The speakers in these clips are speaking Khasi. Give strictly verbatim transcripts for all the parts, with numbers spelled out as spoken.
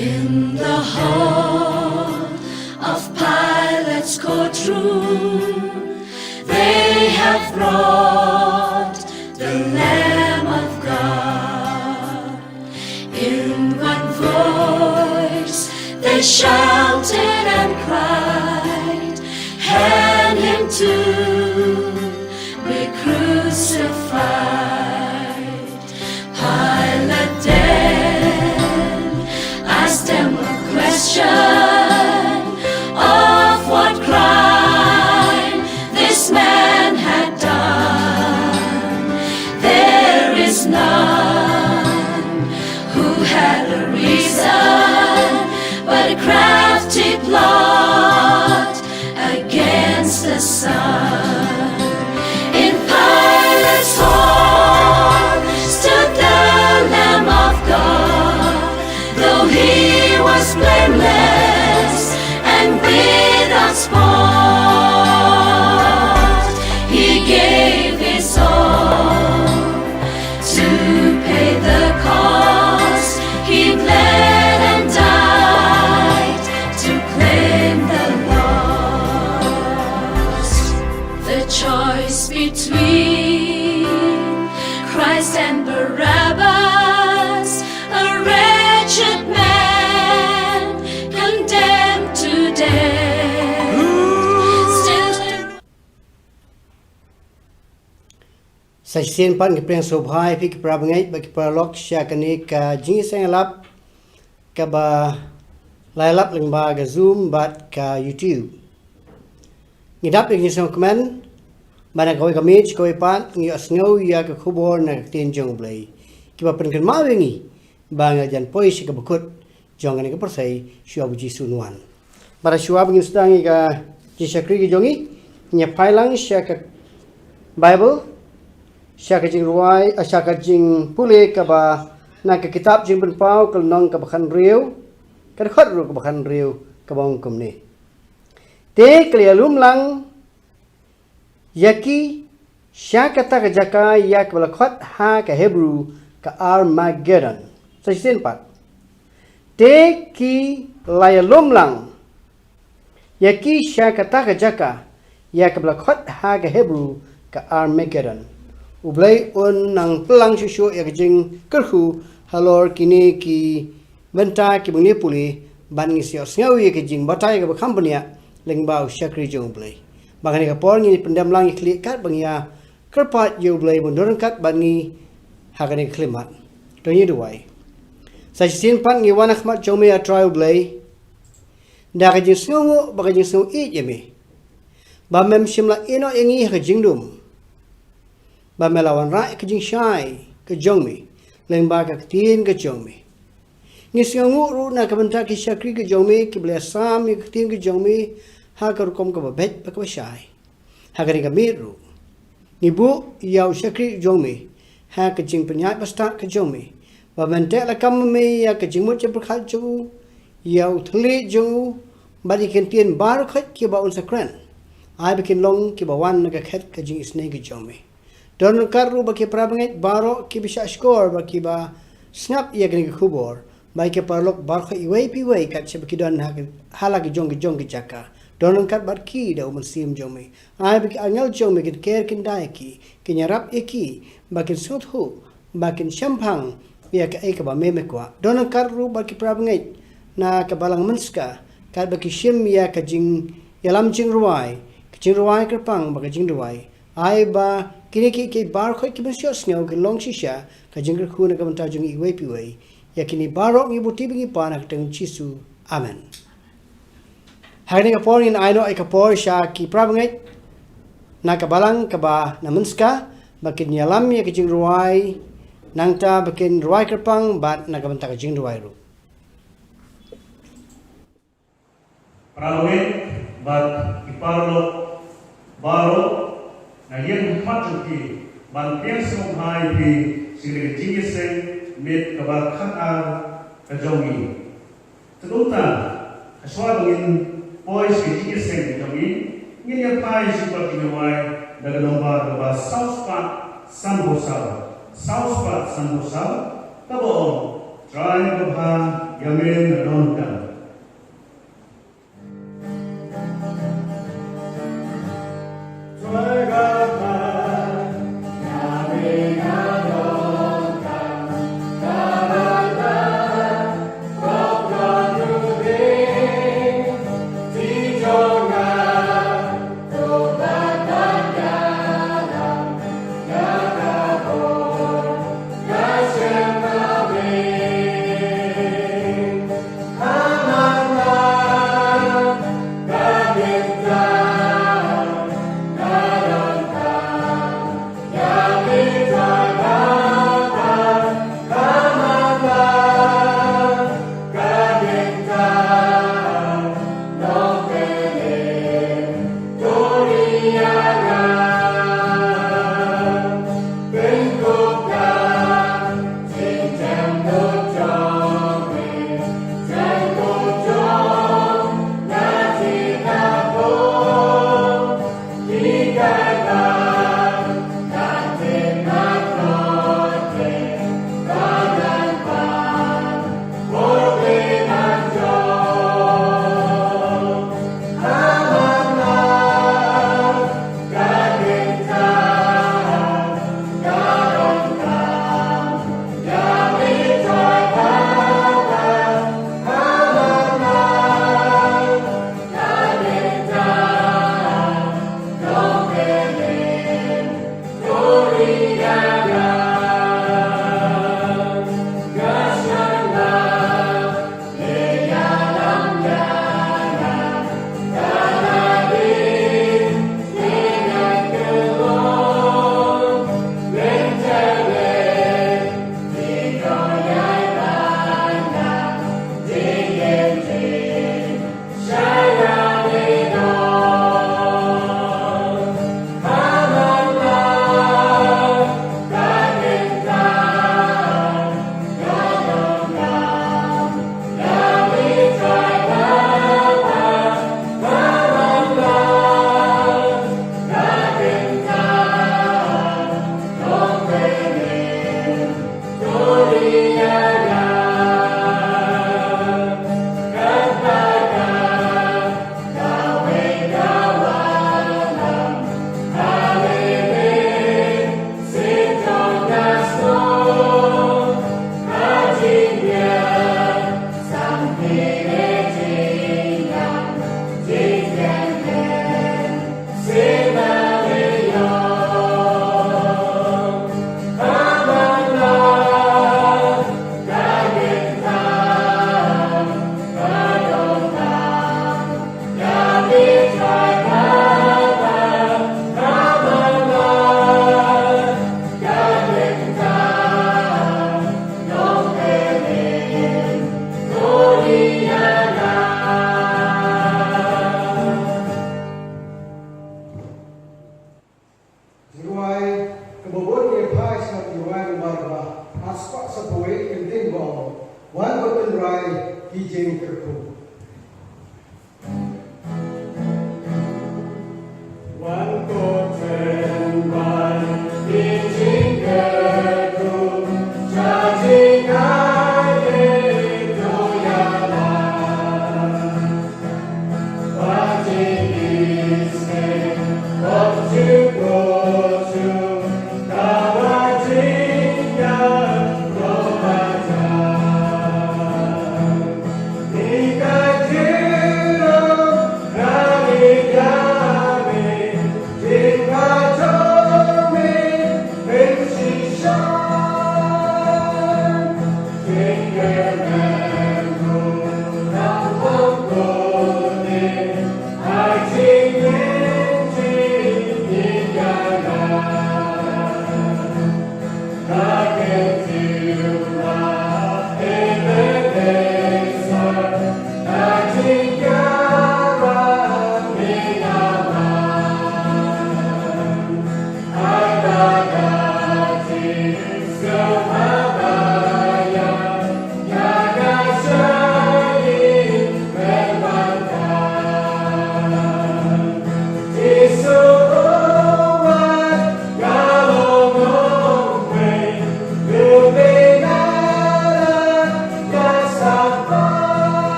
In the hall of Pilate's courtroom, they have brought the Lamb of God. In one voice, they shouted and cried, "Hand him to be crucified." Pilate then asked them a question of what crime this man had done. "There is none who had a reason, but a crafty plot against the sun." In Pilate's hall stood the Lamb of God, though he was blameless and without spot. He gave his all to pay the cost. He bled and died to claim the lost. The choice between Christ and Barabbas, a wretched man condemned to death. Still Sa shisien pat ngi pdiang sngewbha ïa phi ki para bangeit bad ki paralok sha kane ka jingïaseng ïalap kaba la ïalap lyngba ka Zoom bad ka YouTube. Ngi dap ïa ka jingsngewkmen ba na kawei ka miet sha kawei pat ngi ïohsngew ïa ka khubor na ka ktien jong U Blei kiba pynkynmaw ïa ngi ba ngi la jan poi sha kaba kut jong kane ka pyrthei shuwa ba U Jisu un wan. Bad shuwa ba ngin sdang ïa ka jingshakri ka jong ngi, ngin ïa phai lang sha ka Bible, sha ka jingrwai, ah, sha ka jingpule kaba na ka kitab Jingpynpaw ka lynnong kaba khathynriew, ka dkhot ruh kaba khathynriew, kaba ong kumne. Te ki la ïalum lang ïa ki sha kata ka jaka ïa kaba la khot ha ka Hebru ka Armageddon. Sa shisien pat. Te ki la ïalum lang ïa ki sha kata ka jaka ïa kaba la khot ha ka Hebru ka Armageddon. U Blei un nang pynlang shuh shuh ïa ka jingkyrkhu halor kine ki bynta kiba ngi la pule, bad ngin sa ïohsngew ïa ka jingbatai kaba kham bniah lyngba u shakri jong U Blei. Bad ha kane ka por ngin pyndem lang ïa ki khlieh katba ngi ïa kyrpad ïa U Blei ban don ryngkat bad ngi ha kane ka khyllipmat. To ngin duwai. Sa shisien pat ngi wan ha khmat jong me, A Trai U Blei, da ka jingsngewnguh bad ka jingsngewieit ïa me ba mem shym la ïehnoh ïa ngi ha ka jingdum, ba me la wanrah ïa ka jingshai ka jong me lyngba ka ktien ka jong me. Ngi sngewnguh ruh na ka bynta ki shakri ka jong me kiba la ïasam ïa ka ktien ka jong me ha ka rukom kaba beit bad kaba shai. Ha kane ka miet ruh ngi buh ïa u shakri jong me ha ka jingpynïaid bastad ka jong me, ba men teh lakam ma me ïa ka jingmut jingpyrkhat jong u, ïa u thylliej jong u, bad ïa ki kyntien baroh khoit kiba un sa kren, ai ba kin long kiba wan na ka khet ka jingisynei ka jong me. Don ryngkat ruh bad ki para bangeit baroh kiba shah shkor bad kiba sngap ïa kane ka khubor, bad ki paralok baroh iwei pa iwei kat shaba ki don ha ki, ha la ki jong ki jong ki jaka. Don ryngkat bad ki da u Mynsiem jong me. Ai ba ki angel jong me kin ker kin da ïa ki, kin ïarap ïa ki, ba kin sngewthuh, ba kin shemphang ïa kaei kaba me me kwah. Don ryngkat ruh bad ki para bangeit na ka balang mynska, katba ki shim ïa ka jingïalam jingrwai, ka jingrwai kyrpang bad ka jingduwai. Ai ba kine kiei kiei baroh kiba ngi ïohsngew kin long shisha ka jingkyrkhu na ka bynta jong ngi iwei pa iwei. Ïa kine baroh ngi buti bad ngi pan ha ka kyrteng Jisu. Amen. Ha kane ka por ngin ai noh ïa ka por sha ki para bangeit na ka balang kaba na mynska ba kin ïalam ïa ka jingrwai, nangta ba kin rwai kyrpang bad na ka bynta ka jingrwai ruh. Para bangeit bad ki paralok baroh, nga ïeng ha khmat jong phi ban pdiang sngewbha ïa phi sha ka jingïaseng miet kaba khatar ka jong ngi. Te kumta, ha shuwa ba ngin poi sha ka jingïaseng ka jong ngi, ngin ïa phai sha ka jingrwai da ka nombar kaba saw spah sanphew saw, saw spah sanphew saw, kaba ong, Trai babha, Ïa me nga donkam.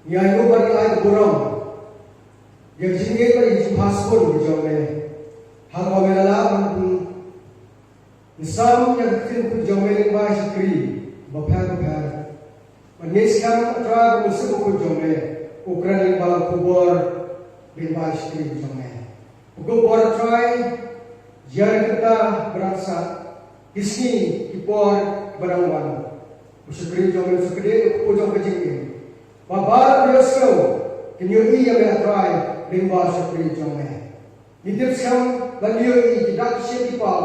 Ngi ainguh bad ngi ai ka burom ïa ka jingngeit bad ïa ka jingpasbun ka jong me. Ha kaba me la lah ban pynsam ïa ka ktien bakhuid jong me lyngba shakri bapher bapher. Bad ngi skhem, A Trai, ba u Mynsiem Bakhuid jong me u kren lyngba la ka khubor lyngba shakri jong me. Pynkup bor, A Trai, ïa kata ba dang sah, ki sngi ki por ba dang wan. U shakri jong me u sa kdew ïa u jong ka jingim. Ba baroh kiba ïohsngew kin ïohi ïa me, A Trai, lyngba u shakri jong me. Ngi tip skhem ba ngi ïohi ki dak ki shin ki paw.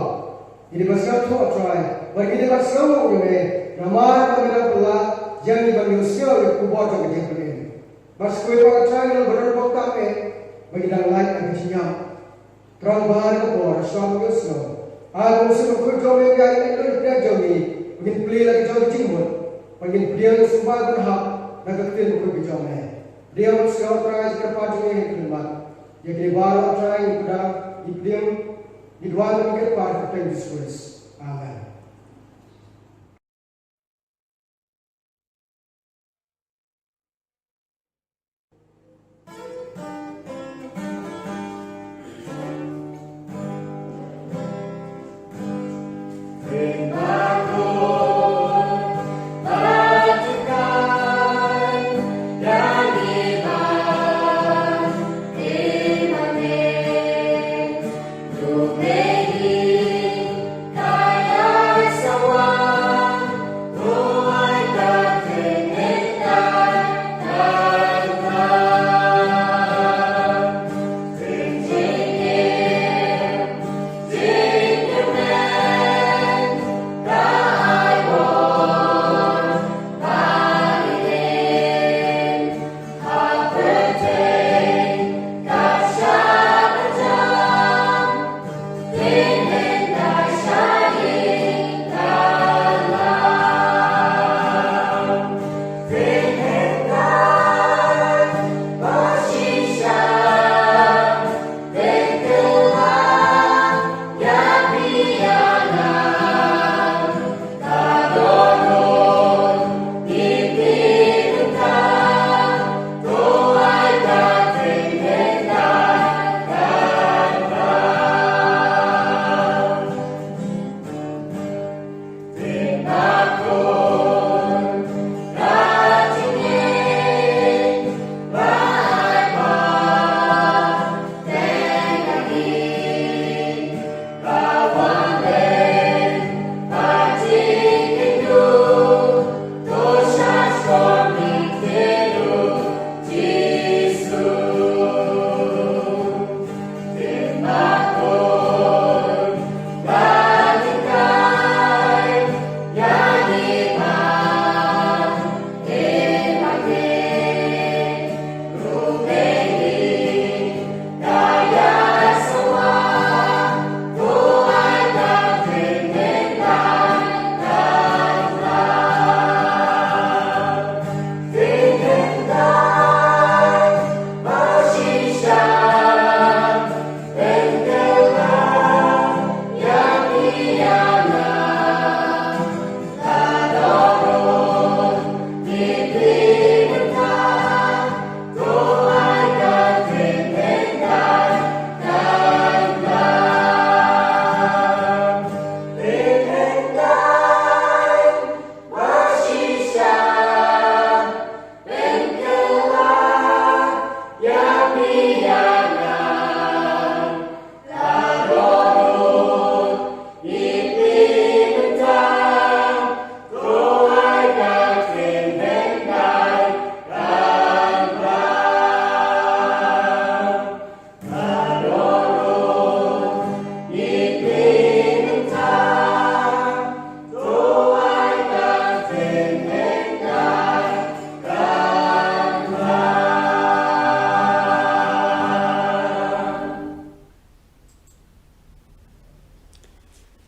Ngi dei ban sngewthuh, A Trai, ba ngi dei ban sngewnguh ïa me, namar ba me dang pynlah ïa ngi ban ïohsngew ïa ka khubor jong ka jingpynim. Bad sa kawei pat, A Trai, ngi dang baroh bok tam eh ba ngi dang lait na ka jingïap. Trai, ba ha kane ka por, shuwa ban ïohsngew, ai ba u Mynsiem Bakhuid jong me un ïaid lem bad ki jong ngi, ba ngin plie la ka jong ka jingmut, ba ngin pdiang ïa ka symbai ban hap na ka ktien bakhuid ka jong me. Pdiang, A Trai, ïa ka jingkyrpad jong ngi ha kane ka khmat. Ïa kine baroh, A Trai, ngi pdiang, ngi pdiang, ngi duwai, ngi kyrpad ha ka kyrteng Jisu Khrist. Amen.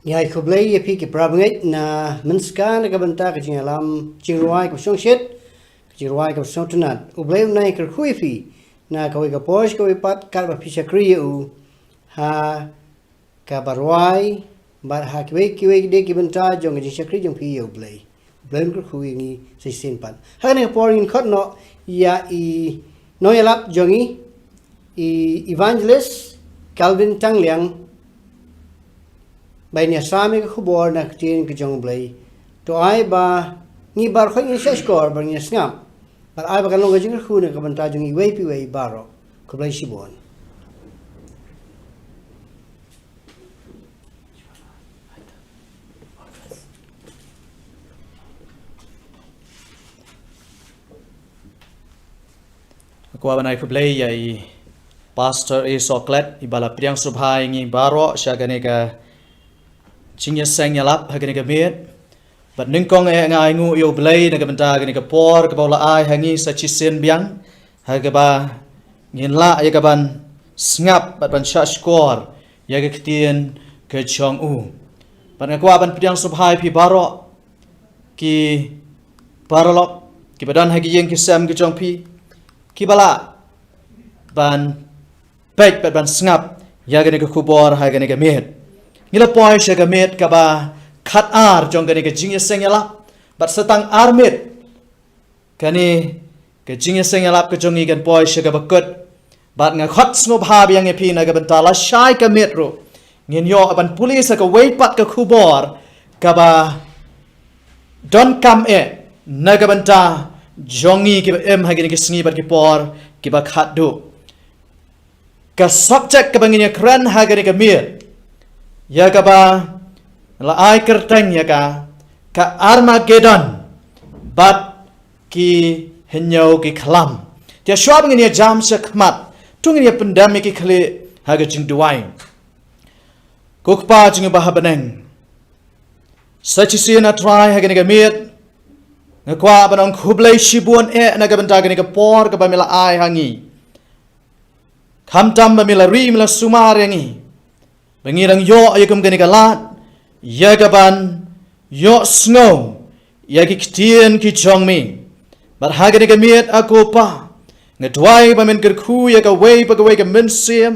Ngi ai khublei ïa phi ki parabangeit na mynska na ka bynta ka jingïalam jingrwai kaba shongshit, ka jingrwai kaba shongtynnat. U Blei un nang kyrkhu ïa phi na kawei ka por sha kawei pat katba phi shakri ïa u ha kaba rwai bad ha kiwei kiwei de ki bynta jong ka jingshakri jong phi ïa U Blei. Blei un kyrkhu ïa ngi sa shisien pat. Ha kane ka por ngin khot noh ïa i nongïalap jong ngi, i Evangelist Calvin Tangliang, ba in ïa sam ïa ka khubor na ka ktien ka jong U Blei. To ai ba ngi baroh ngin ïa shahshkor, ba ngin ïa sngap. Bad ai ba kan long ka jingkyrkhu na ka bynta jong iwei pa iwei baroh. Khublei shibun. Nga kwah ban ai khublei ïa i Pastor A. Soklet, iba la pdiang sngewbha ïa ngi baroh sha kane ka jingïaseng ïalap ha kane ka miet. Bad nyngkong eh nga ainguh ïa U Blei na ka bynta kane ka por kaba u la ai ha ngi sa shisien biang, ha kaba ngin lah ïa kaban sngap bad ban shahshkor ïa ka ktien ka jong u. Bad nga kwah ban pdiang sngewbha ïa phi baroh ki paralok kiba don ha ki ïing ki sem ki jong phi, kiba lah ban peit bad ban sngap ïa kane ka khubor ha kane ka miet. Ngi la poi sha ka miet kaba khatar jong kane ka jingïaseng ïalap, bad sa tang ar miet kane ka jingïaseng ïalap ka jong ngi kan poi sha kaba kut. Bad nga khot sngewbha biang ïa phi na ka bynta lashai ka miet ruh ngin ïoh ban pule sa kawei pat ka khubor kaba donkam eh na ka bynta jong ngi kiba im ha kine ki sngi bad ki por kiba khatduh. Ka subject kaba ngin ïa kren ha kane ka miet, ïa kaba la ai kyrteng ïa ka, ka Armageddon bad ki hynñiew ki khlam. Te shuwa ba ngin ïa jam shakhmat, to ngin ïa pyndem ïa ki khlieh ha ka jingduwai. Ko Kpa jong ngi ba ha bneng, sa shisien A Trai ha kane ka miet nga kwah ban ong khublei shibun eh na ka bynta kane ka por kaba me la ai ha ngi. Khamtam ba me la ri me la sumar ïa ngi ba ngi dang ïoh ïa kum kane ka lad ïa kaban ïohsngew ïa ki ktien ki jong me. Bad ha kane ka miet, A Ko Pa, nga duwai ba men kyrkhu ïa kawei pa kawei ka mynsiem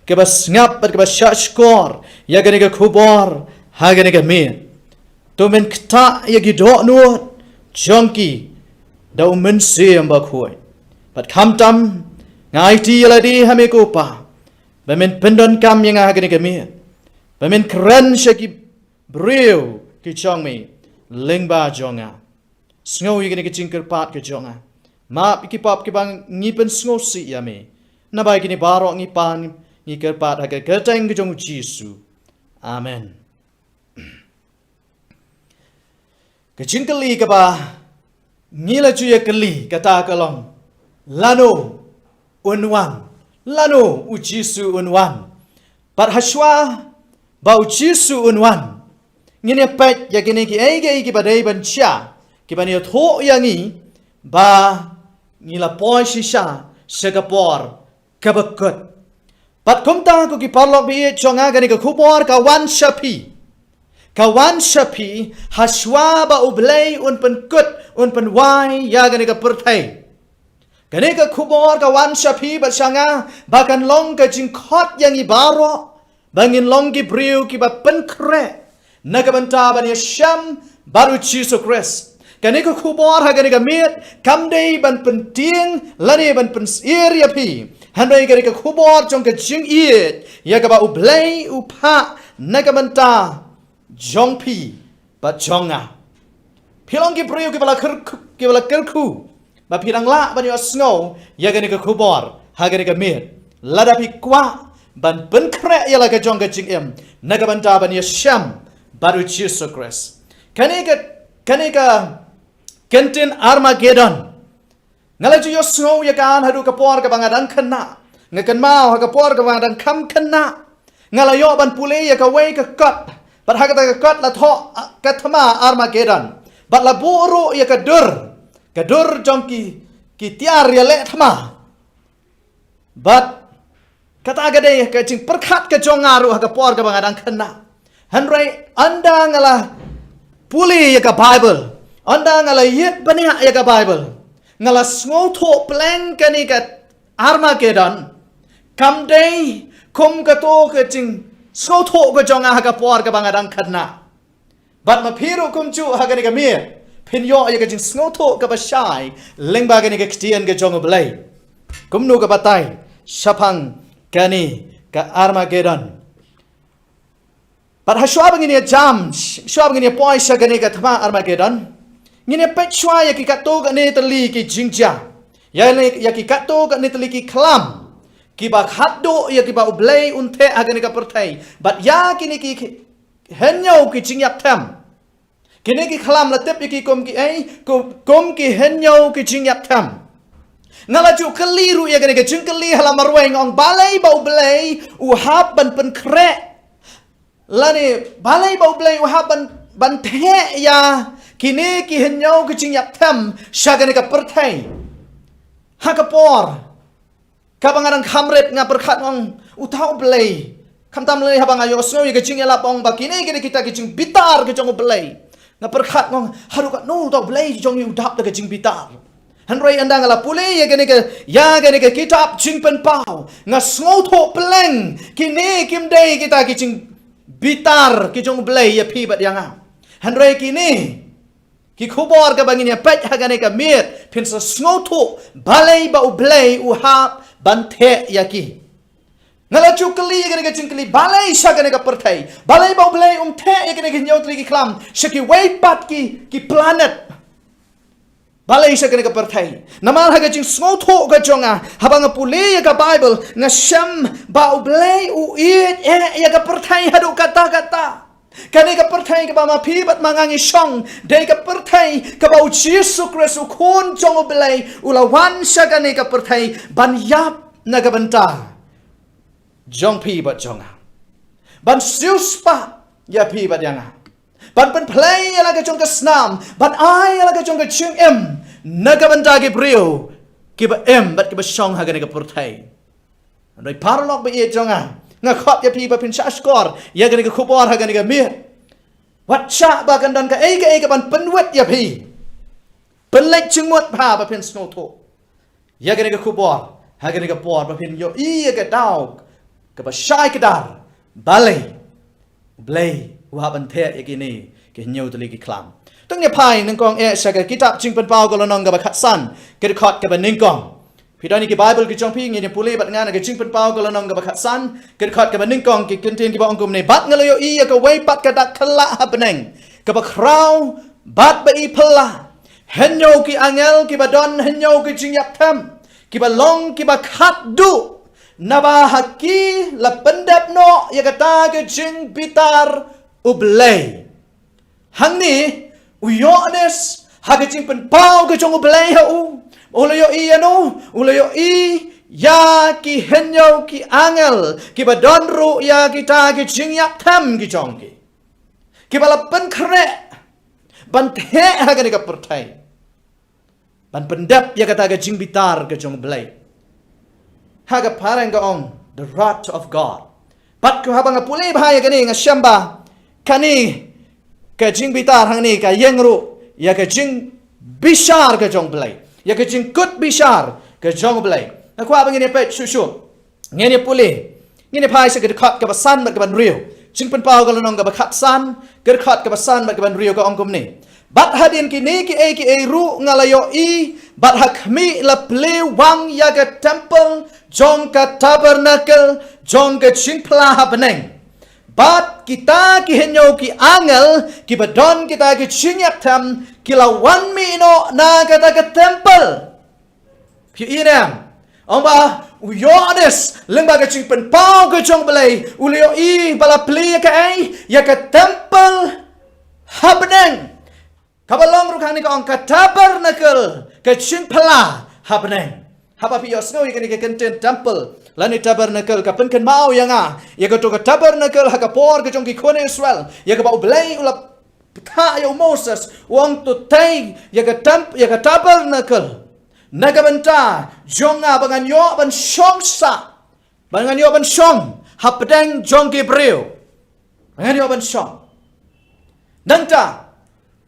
kaba sngap bad kaba shahshkor ïa kane ka khubor ha kane ka miet. To men ktah ïa ki dohnud jong ki da U Mynsiem Bakhuid. Bad khamtam nga aiti ïa lade ha me, Ko Pa, ba men pyndonkam ïa nga ha kane ka miet, ba men kren sha ki briew ki jong me lyngba jong nga. Sngew ïa kane ka jingkyrpad ka jong nga. Map ïa ki pop kiba ngi pynsngewsih ïa me. Naba ïa kine baroh ngi pan ngi kyrpad ha ka kyrteng ka jong U Jisu. Amen. Ka jingkylli kaba ngi la ju ïa kylli kata ka long, lano un wan? Lano U Jisu un wan? Bad hashwa ba U Jisu un wan, ngin ïa peit ïa kine kiei kiei kiba dei ban jia, kiban ïathuh ïa ngi ba ngi la poi shisha sha ka por kaba kut. Bad kumta, ko ki paralok ba ïeit jong nga, kane ka khubor ka wan sha phi. Ka wan sha phi hashwa ba U Blei un pynkut, un pynwai ïa kane ka pyrthei. Kane ka khubor ka wan sha phi bad sha nga ba kan long ka jingkhot ïa ngi baroh ba ngin long ki briew kiba pynkhreh na ka bynta ban ïashem bad U Jisu Khrist. Kane ka khubor ha kane ka miet kam dei ban pyntieng lane ban pynsyier ïa phi, hynrei kane ka khubor jong ka jingïeit ïa kaba U Blei u phah na ka bynta jong phi bad jong nga. Phi long ki briew kiba la kyrkhu, kiba la kyrkhu ba phi dang lah ban ïohsngew ïa kane ka khubor ha kane ka miet, lada phi kwah ban pynkhreh ïa la ka jong ka jingim na ka bynta ban ïashem bad U Jisu Khrist. Kane ka, kane ka kyntien Armageddon, nga la ju ïohsngew ïa ka haduh ka por kaba nga dang khynnah. Nga kynmaw ha ka por kaba nga dang kham khynnah, nga la ïoh ban pule ïa kawei ka kot. Bad ha kata ka kot la thoh ka thma Armageddon. Bad la buh ruh ïa ka dur, ka dur jong ki, ki tiar ïaleh thma. Bad kata ka dei ka jingpyrkhat ka jong nga ruh ha ka por kaba nga dang khynnah. Hynrei ynda nga la pule ïa ka Baibl, ynda nga la ïit bniah ïa ka Baibl, nga la sngewthuh pleng kane ka Armageddon kam dei kum kato ka jingsngewthuh ka jong nga ha ka por kaba nga dang khynnah. Bad ma phi ruh kumjuh ha kane ka miet, phin ïoh ïa ka jingsngewthuh kaba shai lyngba kane ka ktien ka jong U Blei. Kumno ka batai shaphang kane ka Armageddon. Bad ha shuwa ba ngin ïa jam, shuwa ba ngin ïa poi sha kane ka thma Armageddon, ngin ïa peit shuwa ïa ki katto katne tylli ki jingjia. Ïa, ïa ki katto katne tylli ki khlam kiba khatduh ïa kiba U Blei un theh ha kane ka pyrthei. Bad ïa kine ki hynñiew ki jingïap them. Kine ki khlam la tip ïa ki kum ki ei, kum, kum ki hynñiew ki jingïap them. Nga la ju kylli ruh ïa kane ka jingkylli ha la marwei, nga ong balei ba U Blei u hap ban pynkhreh. Lane balei ba U Blei u hap ban, ban theh ïa kine ki hynñiew ki jingïap them sha kane ka pyrthei. Ha ka por kaba nga dang kham rit nga pyrkhat nga ong uta U Blei. Khamtam lei haba nga ïohsngew ïa ka jingïalap ong ba kine kine kita ki jingbitar ki jong U Blei. Nga pyrkhat nga ong haduh katno uta U Blei jong ngi u dap da ka jingbitar. Hynrei ynda nga la pule ïa kane ka, ïa kane ka kitab Jingpynpaw, nga sngewthuh pleng kine kim dei kita ki jingbitar ki jong U Blei ïa phi bad ïa nga. Hynrei kine ki khubor kaba ngin ïa peit ha kane ka miet, phin sa sngewthuh balei ba U Blei u hap ban theh ïa ki. Nga la ju kylli ïa kane ka jingkylli, balei sha kane ka pyrthei? Balei ba U Blei um theh ïa kane ka hynñiew tylli ki khlam sha kiwei pat ki, ki planet? Balei sha kane ka pyrthei? Namar ha ka jingsngewthuh ka jong nga, haba nga pule ïa ka Baibl, nga shem ba U Blei u ïeit eh ïa ka pyrthei haduh katta katta. Kane ka pyrthei kaba ma phi bad ma nga ngi shong, dei ka pyrthei kaba U Jisu Khrist, U Khun jong U Blei, u la wan sha kane ka pyrthei ban ïap na ka bynta jong phi bad jong nga. Ban siewspah ïa phi bad ïa nga. Ban pynphlei ïa la ka jong ka snam, ban ai ïa la ka jong ka jingim na ka bynta ki briew kiba im bad kiba shong ha kane ka pyrthei. Hynrei paralok ba ïeit jong nga, nga khot ïa phi ba phin shah shkor ïa kane ka khubor ha kane ka miet. Wat shah ba kan don kaei kaei kaban pynwit ïa phi. Pynleit jingmut bha ba phin sngewthuh ïa kane ka khubor ha kane ka por ba phin ïohi ïa ka daw kaba shai kdar. Balei U Blei u hap ban theh ïa kine ki hynñiew tylli ki khlam? To ngin ïa phai nyngkong eh sha ka kitab Jingpynpaw ka lynnong kaba khatsan, ka dkhot kaba nyngkong. Phi don ïa ki Baibl ki jong phi, ngin ïa pule bad nga na ka Jingpynpaw ka lynnong kaba khatsan, ka dkhot kaba nyngkong, ki kyntien kiba ong kumne: Bad nga la ïohi ïa kawei pat ka dak khlad ha bneng kaba khraw bad ba i phylla. Hynñiew ki angel kiba don hynñiew ki jingïap them, kiba long kiba khatduh, naba ha ki la pyndep noh ïa kata ka jingbitar U Blei. Hangne u Ïoannis ha ka Jingpynpaw ka jong U Blei ha u, u la ïohi ïano? U la ïohi ïa ki hynñiew ki angel kiba don ruh ïa kita ki jingïap them ki jong ki, kiba la pynkhreh ban theh ha kane ka pyrthei, ban pyndep ïa kata ka jingbitar ka jong U Blei. Ha ka phareng ka ong the wrath of God. Bad ko haba nga pule bha ïa kane, nga shem ba kane ka jingbitar hangne ka ïeng ruh ïa ka jingbishar ka jong U Blei, ïa ka jingkut bishar ka jong U Blei. Nga kwah ba ngin ïa peit shuh shuh. Ngin ïa pule, ngin ïa phai sha ka dkhot kaba san bad kaba hynriew. Jingpynpaw ka lynnong kaba khatsan, ka dkhot kaba san bad kaba hynriew, ka ong kumne: Bad hadien kine kiei kiei ruh nga la ïohi, bad ha khmih la plie wang ïa ka templ jong ka tabernakl jong ka jingphla ha bneng. Bad kita ki hynñiew ki angel kiba don kita ki jingïap them ki la wan mih noh na kata ka templ. Phi ïohi ne em? Ong ba u Ïoannis lyngba ka Jingpynpaw ka jong U Blei u la ïohi ba la plie kaei? Ïa ka templ ha bneng. Kaba long ruh hangne ka ong ka tabernakl, ka jingphla ha bneng. Haba phi ïohsngew ïa kane ka kyntien templ lane tabernakl, ka pynkynmaw ïa nga ïa kato ka tabernakl ha ka por ka jong ki khun Israel, ïa kaba U Blei u la pynthah ïa u Moses, u ong to tei ïa ka temp-, ïa ka tabernakl na ka bynta jong nga ba ngan ïoh ban shong sah, ba ngan ïoh ban shong hapdeng jong ki briew, ba ngan ïoh ban shong. Nangta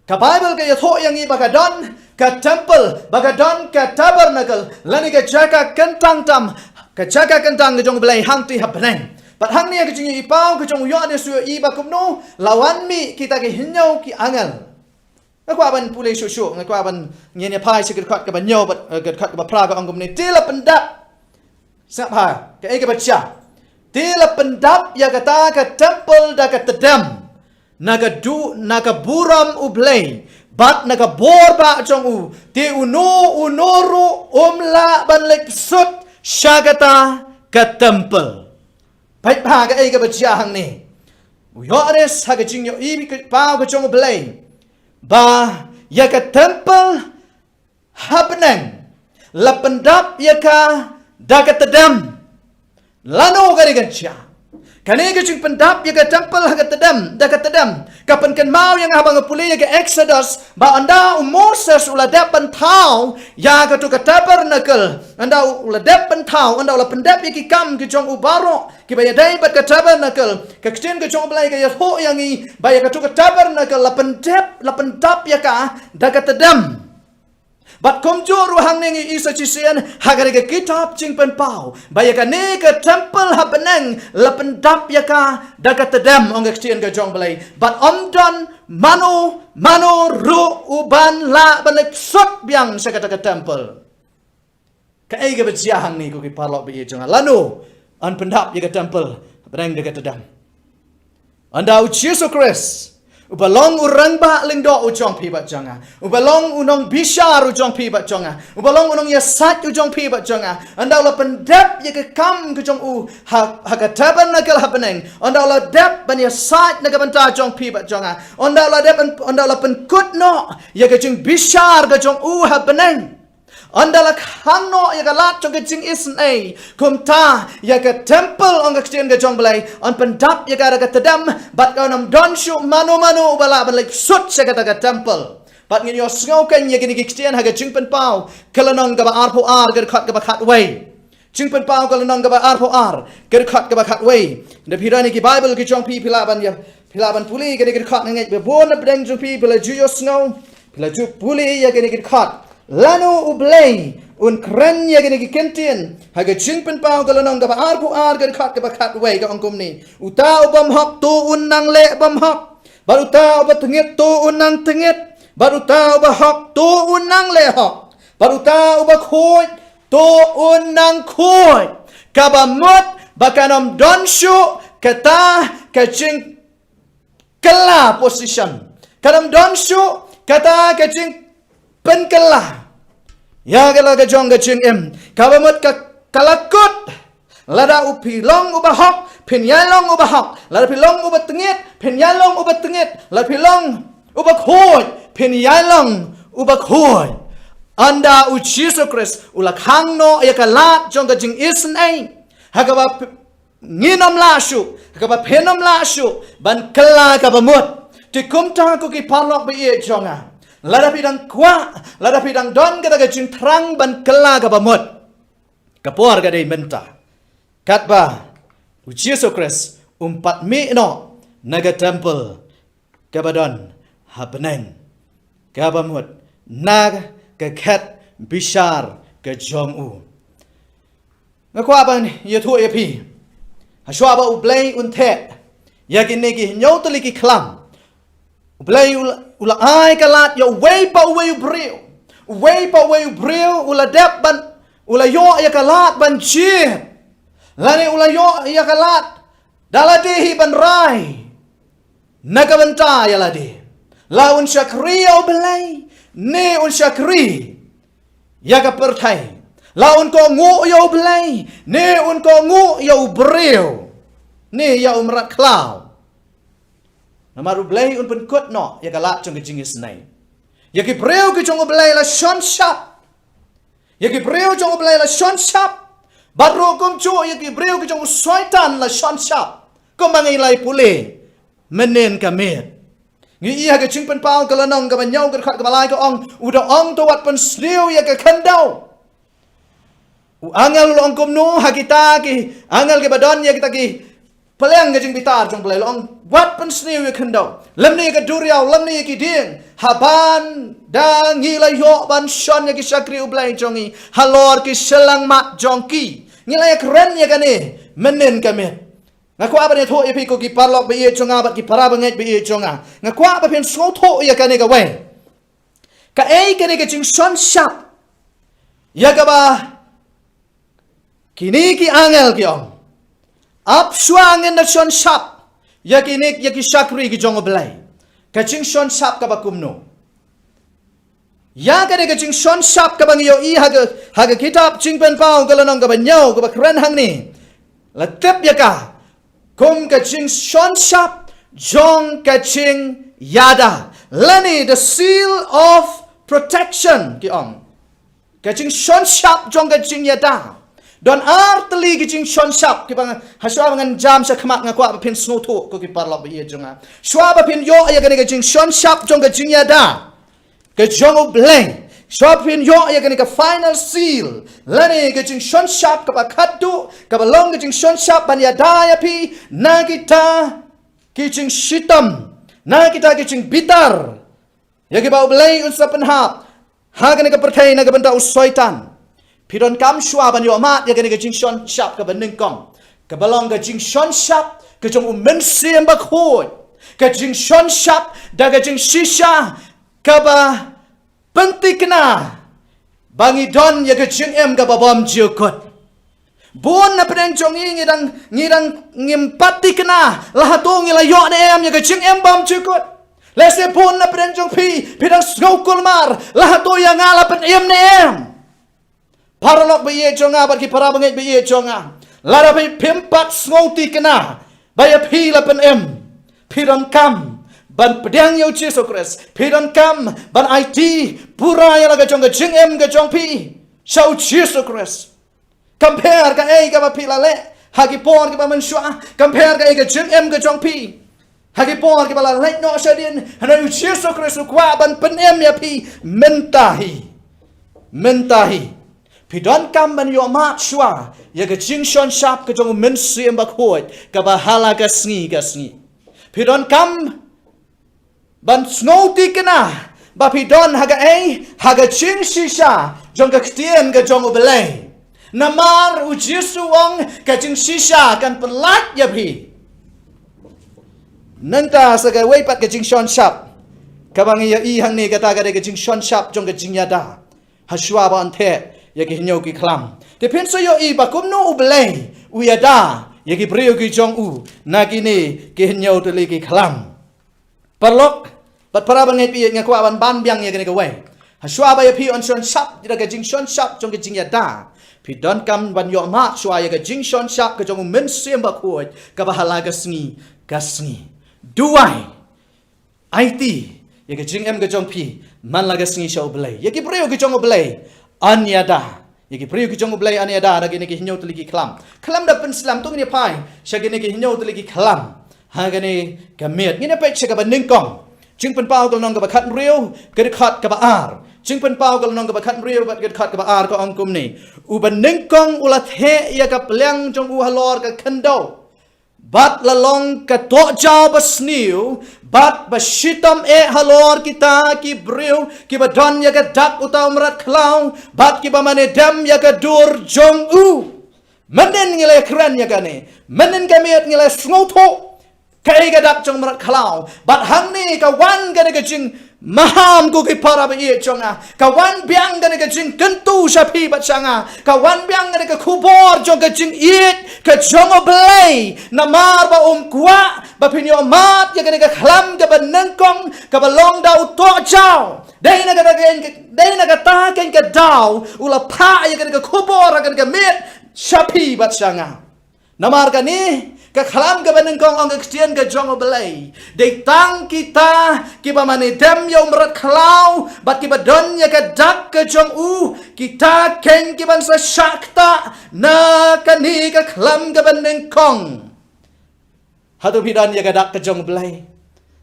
ka Baibl ka ïathuh ïa ngi ba ka don ka templ, ba ka don ka tabernakl lane ka jaka kyntang tam, ka jaka kyntang ka jong U Blei hangtei ha bneng. Bad hangne ka jingïohi paw ka jong u Ïoannis u ïohi ba kumno la wan mih kita ki hynñiew ki angel. Nga kwah ban pule shuh shuh, nga kwah ban ngin ïa phai sha ka dkhot kaba hynñiew bad, eh, ka dkhot kaba phra, ka ong kumne: Te la pyndap, sngap ha kaei kaba jia. Te la pyndap ïa kata ka templ da ka tdem na ka du, na ka burom U Blei bad na ka bor ba jong u. Te uno uno ruh um lah ban leit sut sha kata ka templ. Peit bha kaei kaba jia hangne. U Ïoannis ha ka jingïohi paw ka jong U Blei ba ïa ka templ ha bneng la pyndap ïa ka da ka tdem. Lano kane ka jia? Kane ka jingpyndap ïa ka templ ha ka tdem, da ka tdem, ka pynkynmaw ïa nga haba nga pule ïa ka Exodus, ba ynda u Moses u la dep ban thaw ïa kato ka tabernacle, ynda u la dep ban thaw, ynda u la pyndep ïa ki kam ki jong u baroh kiba ïadei bad ka tabernacle, ka ktien ka jong U Blei ka ïathuh ïa ngi ba ïa kato ka tabernacle la pyndep, la pyndap ïa ka da ka tdem. Bad kumjuh ruh hangne ngi i sa shisien ha kane ka kitab Jingpynpaw ba ïa kane ka templ ha bneng la pyndap ïa ka da ka tdem, ong ka ktien ka jong U Blei. Bad ym don mano mano ruh uban lah ban leit sut biang sha kata ka templ. Kaei kaba jia hangne ko ki paralok ba ïeit jong nga? Lano yn pyndap ïa ka templ ha bneng da ka tdem? Ynda u Jisu Khrist uba long u Rangbah Lyngdoh u jong phi bad jong nga, uba long u Nongbishar u jong phi bad jong nga, uba long u Nongïasaid u jong phi bad jong nga, ynda u la pyndep ïa ka kam ka jong u ha, ha ka tabernacle ha bneng, ynda u la dep ban ïasaid na ka bynta jong phi bad jong nga, ynda u la dep ban, ynda u la pynkut noh ïa ka jingbishar ka jong u ha bneng, ynda la khang noh ïa ka lad jong ka jingisynei, kumta ïa ka templ, ong ka ktien ka jong U Blei, yn pyndap ïa ka da ka tdem, bad kan ym don shuh mano mano uba lah ban leit sut sha kata ka templ. Bad ngin ïohsngew kein ïa kine ki ktien ha ka Jingpynpaw ka lynnong kaba arphew ar, ka dkhot kaba khatwei. Jingpynpaw ka lynnong kaba arphew ar, ka dkhot kaba khatwei. Ynda phi don ïa ki Baibl ki jong phi, phi lah ban ïa, phi lah ban pule ïa kine ki dkhot, nga ngeit ba bun na pdeng jong phi phi la ju ïohsngew, phi la ju pule ïa kine ki dkhot. Lano U Blei un kren ïa kine ki kyntien? Ha ka Jingpynpaw ka lynnong kaba arphew ar, ka dkhot kaba khatwei, ka ong kumne: Uta u bymhok to un nang leh bymhok, bad uta uba tyngit to un nang tyngit, bad uta uba hok to un nang leh hok, bad uta uba khuid to un nang khuid. Kaba mut ba kan ym don shuh kata ka jingkylla position. Kan ym don shuh kata ka jingpynkylla ïa ka la ka jong ka jingim. Kaba mut ka, ka la kut. Lada u phi long uba hok, phin ïai long uba hok. Lada phi long uba tyngit, phin ïai long uba tyngit. Lada phi long uba khuid, phin ïai long uba khuid. Ynda u Jisu Khrist u la khang noh ïa ka lad jong ka jingisynei, ha kaba p-, ngin ym lah shuh, ha kaba phin ym lah shuh ban kylla kaba mut. Te kumta ko ki paralok ba ïeit jong nga, lada phi dang kwah, lada phi dang don kata ka jingthrang ban kylla kaba mut, ka por ka dei mynta. Katba u Jisu Khrist um pat mih noh na ka templ kaba don ha bneng, kaba mut na ka khet bishar ka jong u. Nga kwah ban ïathuh ïa phi, hashwa ba U Blei un theh ïa kine ki hynñiew tylli ki khlam, U Blei u la, u la ai ka lad ïa uwei pa uwei u briew. Uwei pa uwei u briew u la dep ban, u la ïoh ïa ka lad ban jied, lane u la ïoh ïa ka lad da lade hi ban rai na ka bynta ïa lade. La un shakri ïa U Blei ne un shakri ïa ka pyrthei. La un kohnguh ïa U Blei ne un kohnguh ïa u briew ne ïa u mrad khlaw. Namar U Blei un pynkut noh ïa ka lad jong ka jingisynei. Ïa ki briew ki jong U Blei la shon shap. Ïa ki briew jong U Blei la shon shap. Bad ruh kumjuh ïa ki briew ki jong u Soitan la shon shap. Kumba ngi la ïa pule mynnin ka miet. Ngi ïohi ha ka Jingpynpaw ka lynnong kaba hynñiew, ka dkhot kaba lai, ka ong, u da ong, to wat pynsniew ïa ka khyndew. U angel u la ong kumno ha kita ki angel kiba don ïa kita ki pliang ka jingbitar jong U Blei, u la ong, wat pynsniew ïa ka khyndew, lymne ïa ka duriaw, lymne ïa ki dieng, haba ynda ngi la ïoh ban shon ïa ki shakri U Blei jong ngi halor ki shyllangmat jong ki. Ngi la ïakren ïa kane mynnin ka miet. Nga kwah ban ïathuh ïa phi ko ki paralok ba ïeit jong nga bad ki para bangeit ba ïeit jong nga. Nga kwah ba phin sngewthuh ïa kane kawei. Kaei kane ka jingshon shap ïa kaba kine ki angel ki ong? Ap shuwa ngin da shon shap ïa kine, ïa ki shakri ki jong U Blei. Ka jingshon shap kaba kumno? Ïa kane ka jingshon shap kaba ngi ïohi ha ka, ha ka kitab Jingpynpaw ka lynnong kaba hynñiew kaba kren hangne, la tip ïa ka kum ka jingshon shap jong ka jingïada, lane the seal of protection ki ong. Ka jingshon shap jong ka jingïada. Don ar tylli ki jingshon shap kiba nga, ha shuwa ba ngan jam sha khmat nga kwah ba phin sngewthuh ko ki paralok ba ïeit jong nga. Shuwa ba phin ïoh ïa kane ka jingshon shap jong ka jingïada ka jong U Blei, shuwa ba phin ïoh ïa kane ka final seal, lane ka jingshon shap kaba khatduh, kaba long ka jingshon shap ban ïada ïa phi na kita ki jingshitom, na kita ki jingbitar ïa kiba U Blei un sa pynhap ha kane ka pyrthei na ka bynta u Soitan. Phi donkam shuwa ban ïoh mad ïa kane ka jingshon shap kaba nyngkong, kaba long ka jingshon shap ka jong U Mynsiem Bakhuid, ka jingshon shap da ka jingshisha kaba pynthikna ba ngi don ïa ka jingim kaba bymjukut. Bun na pdeng jong ngi ngi dang, ngi dang ngim pat thikna la hato ngi la ïoh ne em ïa ka jingim bymjukut. Lehse bun na pdeng jong phi, phi dang sngew kulmar la hato ïa nga la pynim ne em. Paralok ba ïeit jong nga bad ki para bangeit ba ïeit jong nga, lada phi phim pat sngew thikna ba ïa phi la pynim, phi donkam ban pdiang ïa U Jisu Khrist. Phi donkam ban aiti pura ïa la ka jong ka jingim ka jong phi sha U Jisu Khrist. Kam pher kaei kaba phi la leh ha ki por kiba mynshuwa, kam pher kaei ka jingim ka jong phi ha ki por kiba la leit noh shadien, hynrei U Jisu Khrist u kwah ban pynim ïa phi mynta hi. Mynta hi phi donkam ban ïoh mad shuwa ïa ka jingshon shap ka jong U Mynsiem Bakhuid kaba ha la ka sngi ka sngi. Phi donkam ban sngew thikna ba phi don ha kaei, ha ka jingshisha jong ka ktien ka jong U Blei. Namar U Jisu u ong ka jingshisha kan pynlait ïa phi. Nangta sa kawei pat ka jingshon shap kaba ngi ïohi hangne, kata ka dei ka jingshon shap jong ka jingïada ha shuwa ba yn theh ïa ki hynñiew ki khlam. Te phin sa ïohi ba kumno U Blei u ïada ïa ki briew ki jong u na kine ki hynñiew tylli ki khlam. Paralok bad para bangeit ba ïeit, nga kwah ban ban biang ïa kane kawei. Ha shuwa ba ïa phi yn shon shap da ka jingshon shap jong ka jingïada, phi donkam ban ïoh mad shuwa ïa ka jingshon shap ka jong U Mynsiem Bakhuid kaba ha la ka sngi ka sngi. Duwai, aiti ïa ka jingim ka jong phi man la ka sngi sha U Blei. Ïa ki briew ki jong U Blei yn ïada. Ïa ki briew ki jong U Blei yn ïada da kine ki hynñiew tylli ki khlam. Khlem da pynslem, to ngin ïa phai sha kine ki hynñiew tylli ki khlam ha kane ka miet. Ngin ïa peit sha kaba nyngkong. Jingpynpaw ka lynnong kaba khathynriew, ka dkhot kaba ar. Jingpynpaw ka lynnong kaba khathynriew bad ka dkhot kaba ar ka ong kumne: U ba nyngkong u la theh ïa ka pliang jong u halor ka khyndew, bad la long ka tohjaw ba sniew bad ba shitom eh halor kita ki briew kiba don ïa ka dak uta u mrad khlaw bad kiba mane dem ïa ka dur jong u. Mynnin ngi la kren ïa kane, mynnin ka miet ngi la sngewthuh kaei ka dak jong u mrad khlaw. Bad hangne ka wan kane ka jingmaham, ko ki para ba ïeit jong nga. Ka wan biang kane ka jingkyntu sha phi bad sha nga. Ka wan biang kane ka khubor jong ka jingïeit ka jong U Blei. Namar ba um kwah ba phin ïoh mad ïa kane ka khlam kaba nyngkong kaba long da u tohjaw. Dei na kata kein, dei na kata kein ka daw u la phah ïa kane ka khubor ha kane ka miet sha phi bad sha nga. Namar kane ka khlam kaba nyngkong, ong ka ktien ka jong U Blei, dei tang kita kiba mane dem ïa u mrad khlaw bad kiba don ïa ka dak ka jong u, kita kein ki ban sa shah ktah na kane ka khlam kaba nyngkong. Hato phi don ïa ka dak ka jong U Blei?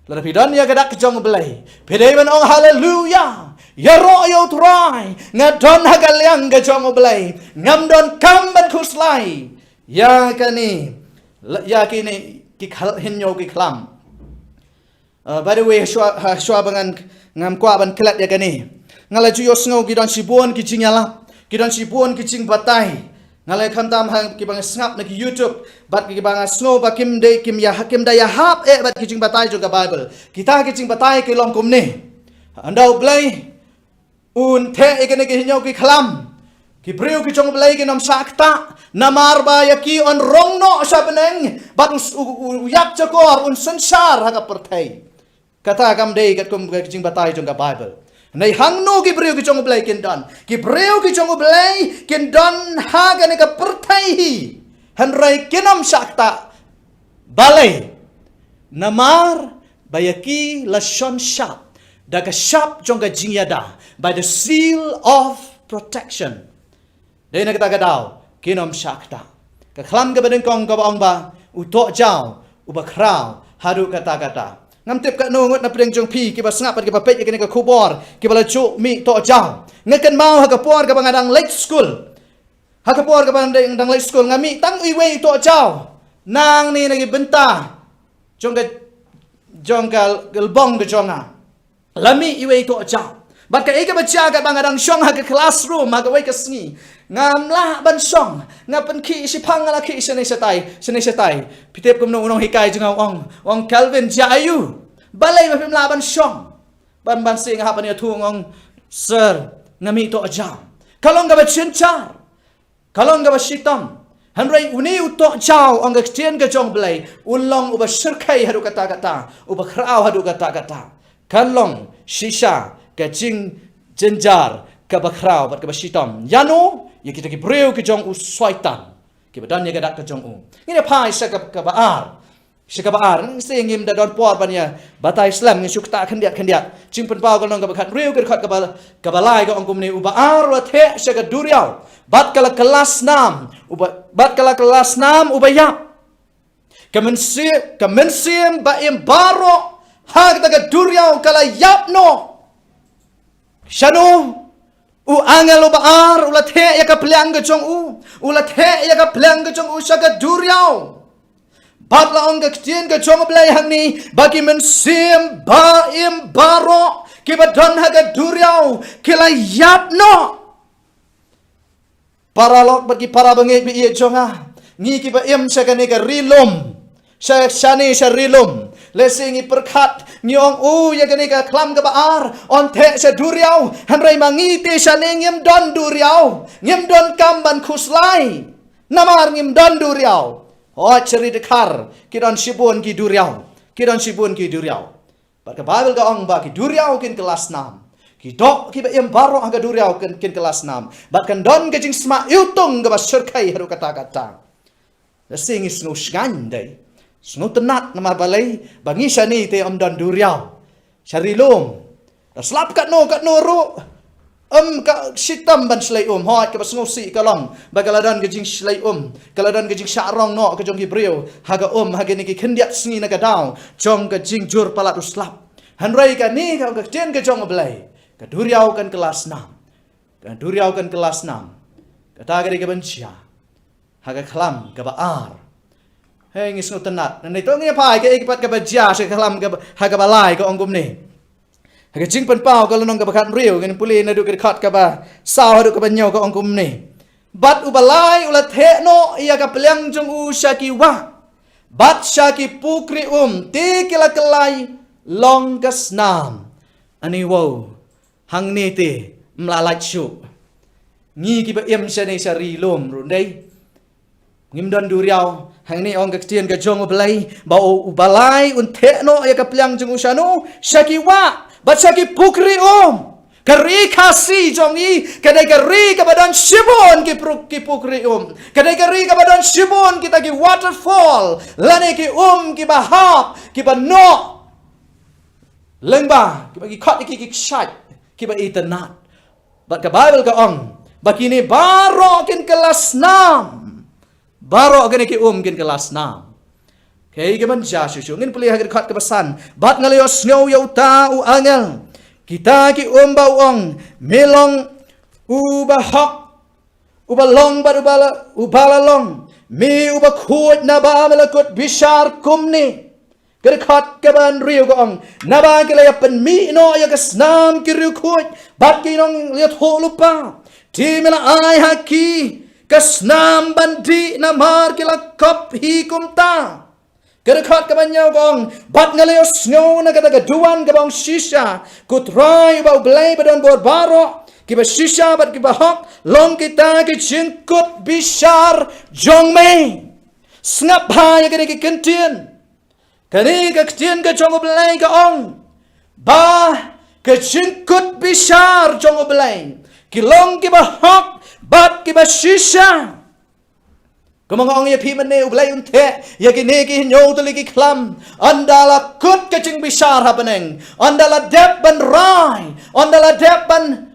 Lada phi don ïa ka dak ka jong U Blei, phi dei ban ong haleluya. Ïaroh ïa U Trai, nga don ha ka liang ka jong U Blei. Ngam donkam ban khuslai ïa kane, ïa kine ki khal-, hynñiew ki khlam. Uh, by the way, ha shuwa, ha shuwa ba ngan, ngam kwah ban klet ïa kane, nga la ju ïohsngew ki don shibun ki jingïalap, ki don shibun ki jingbatai. Nga la khamtam ha kiba nga sngap na ki YouTube bad kiba nga sngew ba kim dei, kim ïa, kim da ïahap eh bad ki jingbatai jong ka Baibl. Kita ki jingbatai ki long kumne: Hynda U Blei Un theh ïa kine ki hynñiew ki khlam. Ki briew ki jong U Blei kin ym shah ktah. Namar ba ïa ki yn rong noh sha bneng. Bad u, u, u, u ïap jakor un synshar ha ka pyrthei. Kata kam dei katkum ka jingbatai jong ka Bible. Hynrei hangno ki briew ki jong U Blei kin don? Ki briew ki jong U Blei kin don ha kane ka pyrthei hi. Hynrei kin ym shah ktah. Balei? Namar ba ïa ki la shon shap da ka shap jong ka jingïada, by the seal of protection. Dei na kata ka daw kin ym shah ktah. Ka khlam kaba nyngkong kaba ong ba u tohjaw uba khraw haduh katta katta. Ngam tip katno ngut na pdeng jong phi kiba sngap bad kiba peit ïa kane ka khubor, kiba la ju mih tohjaw. Nga kynmaw ha ka por kaba nga dang leit skul. Ha ka por kaba nga dang leit skul nga mih tang iwei i tohjaw nangne na ki bynta jong ka, jong ka lbong ka jong nga. La mih iwei i tohjaw. Bad kaei kaba jia katba nga dang shong ha ka classroom ha kawei ka sngi, ngam lah ban shong. Nga pynkhih shiphang, nga la khih shane shatai, shane shatai. Phi tip kumno u nonghikai jong nga u ong, u ong, "Kelvin, jia aïu? Balei ba phim lah ban shong?" Ban ban sien nga hap ban ïathuh, nga ong, "Sir, nga mih tohjaw." Ka long kaba jynjar. Ka long kaba shitom. Hynrei une u tohjaw, ong ka ktien ka jong U Blei, un long uba shyrkhei haduh katta katta, uba khraw haduh katta katta. Kan long shisha ka jingjynjar kaba khraw bad kaba shitom. Ïano? Ïa kita ki briew ki jong u Soitan, kiba don ïa ka dak ka jong u. Ngin ïa phai sha ka, kaba ar. Sha kaba ar, ngi shu ngim da don por ban ïa batai slem, ngi shu ktah khyndiat khyndiat. Jingpynpaw ka long kaba khathynriew, ka dkhot kaba, kaba lai ka ong kumne: Uba ar u la theh sha ka duriaw, bad ka la kylla snam, uba, bad ka la kylla snam uba ïap. Ka mynsiem, ka mynsiem ba im baroh ha kata ka duriaw ka la ïap noh. Shano? U angel uba ar u la theh ïa ka pliang ka jong u, u la theh ïa ka pliang ka jong u sha ka duriaw. Bad la ong ka ktien ka jong U Blei hangne ba ki mynsiem ba im baroh kiba don ha ka duriaw ki la ïap noh. Paralok bad ki para bangeit ba ïeit jong nga, ngi kiba im sha kane ka ri lum, sha, shane sha ri lum, lehse ngi pyrkhat, ngi ong, "U, ïa kane ka khlam kaba ar yn theh sha duriaw, hynrei ma ngi te shane ngim don duriaw, ngim don kam ban khuslai, namar ngim don duriaw." Hooid, sha ri Dkhar ki don shibun ki duriaw, ki don shibun ki duriaw. Bad ka Bible ka ong ba ki duriaw kin kylla snam. Ki doh kiba im baroh ha ka duriaw kin, kin kylla snam. Bad kan don ka jingsma iwtung kaba shyrkhei haduh katta katta. Lehse ngi sngew shngaiñ dei, sngewtynnat, namar balei ba ngi shane te ym don duriaw. Sha ri lum, da slap katno katno ruh, ym ka shitom ban shlei um. Hooid, kaba sngewsih ka long ba ka la don ka jingshlei um, ka la don ka jingshah rong noh ka jong ki briew ha ka um ha kine ki khyndiat sngi na ka daw jong ka jingjur palat u slap. Hynrei kane ka ong ka ktien ka jong U Blei, ka duriaw kan kylla snam. Ka duriaw kan kylla snam. Kata ka dei kaban jia ha ka khlam kaba ar. Hei, ngi sngewtynnat. Nangta to ngi phai kaei pat kaba jia sha ka khlam kaba, ha kaba lai, ka ong kumne. Ha ka Jingpynpaw ka lynnong kaba khathynriew, ngin pule naduh ka dkhot kaba saw haduh kaba hynñiew, ka ong kumne: Bad uba lai u la theh noh ïa ka pliang jong u sha ki wah bad sha ki pukri um, te ki la kylla long ka snam. Ani wow, hangne te ym lah lait shuh. Ngi kiba im shane sha ri lum ruh dei, ngim don duriaw. Hangne ong ka ktien ka jong U Blei ba u, uba lai un theh noh ïa ka pliang jong u shano? Sha ki wah bad sha ki pukri um. Ka ri Khasi jong ngi ka dei ka ri kaba don shibun ki pruk-, ki pukri um. Ka dei ka ri kaba don shibun kita ki waterfall, lane ki um kiba hap, kiba noh lyngba, kiba ki khot ïa ki ki kshaid, kiba itynnat. Bad ka Bible ka ong ba kine baroh kin kylla snam. Baroh kine ki um kin kylla snam. Kaei kaban jia shuh shuh? Ngin pule ha ka dkhot kaba san: Bad nga la ïohsngew ïa uta u angel kita ki um ba u ong: Me long uba hok, uba long bad uba la, uba la long, me uba khuid, naba me la kut bishar kumne. Ka dkhot kaba hynriew ka ong: Naba ki la ïa pynmih noh ïa ka snam ki riewkhuid bad ki nongïathuhlypa, te me la ai ha ki ka snam ban dih, namar ki la kop hi kumta. Ka dkhot kaba hynñiew ka ong: Bad nga la ïohsngew na kata ka duwan kaba ong shisha: Ko Trai uba U Blei badonbor baroh, kiba shisha bad kiba hok long kita ki jingkut bishar jong me. Sngap bha ïa kane ka kyntien. Kane ka ktien ka jong U Blei ka ong ba ka jingkut bishar jong U Blei ki long kiba hok bad kiba shisha. Kumba nga ong ïa phi mynne, U Blei un theh ïa kine ki hynñiew tylli ki khlam. Ynda la kut ka jingbishar ha bneng, ynda la dep ban rai, ynda la dep ban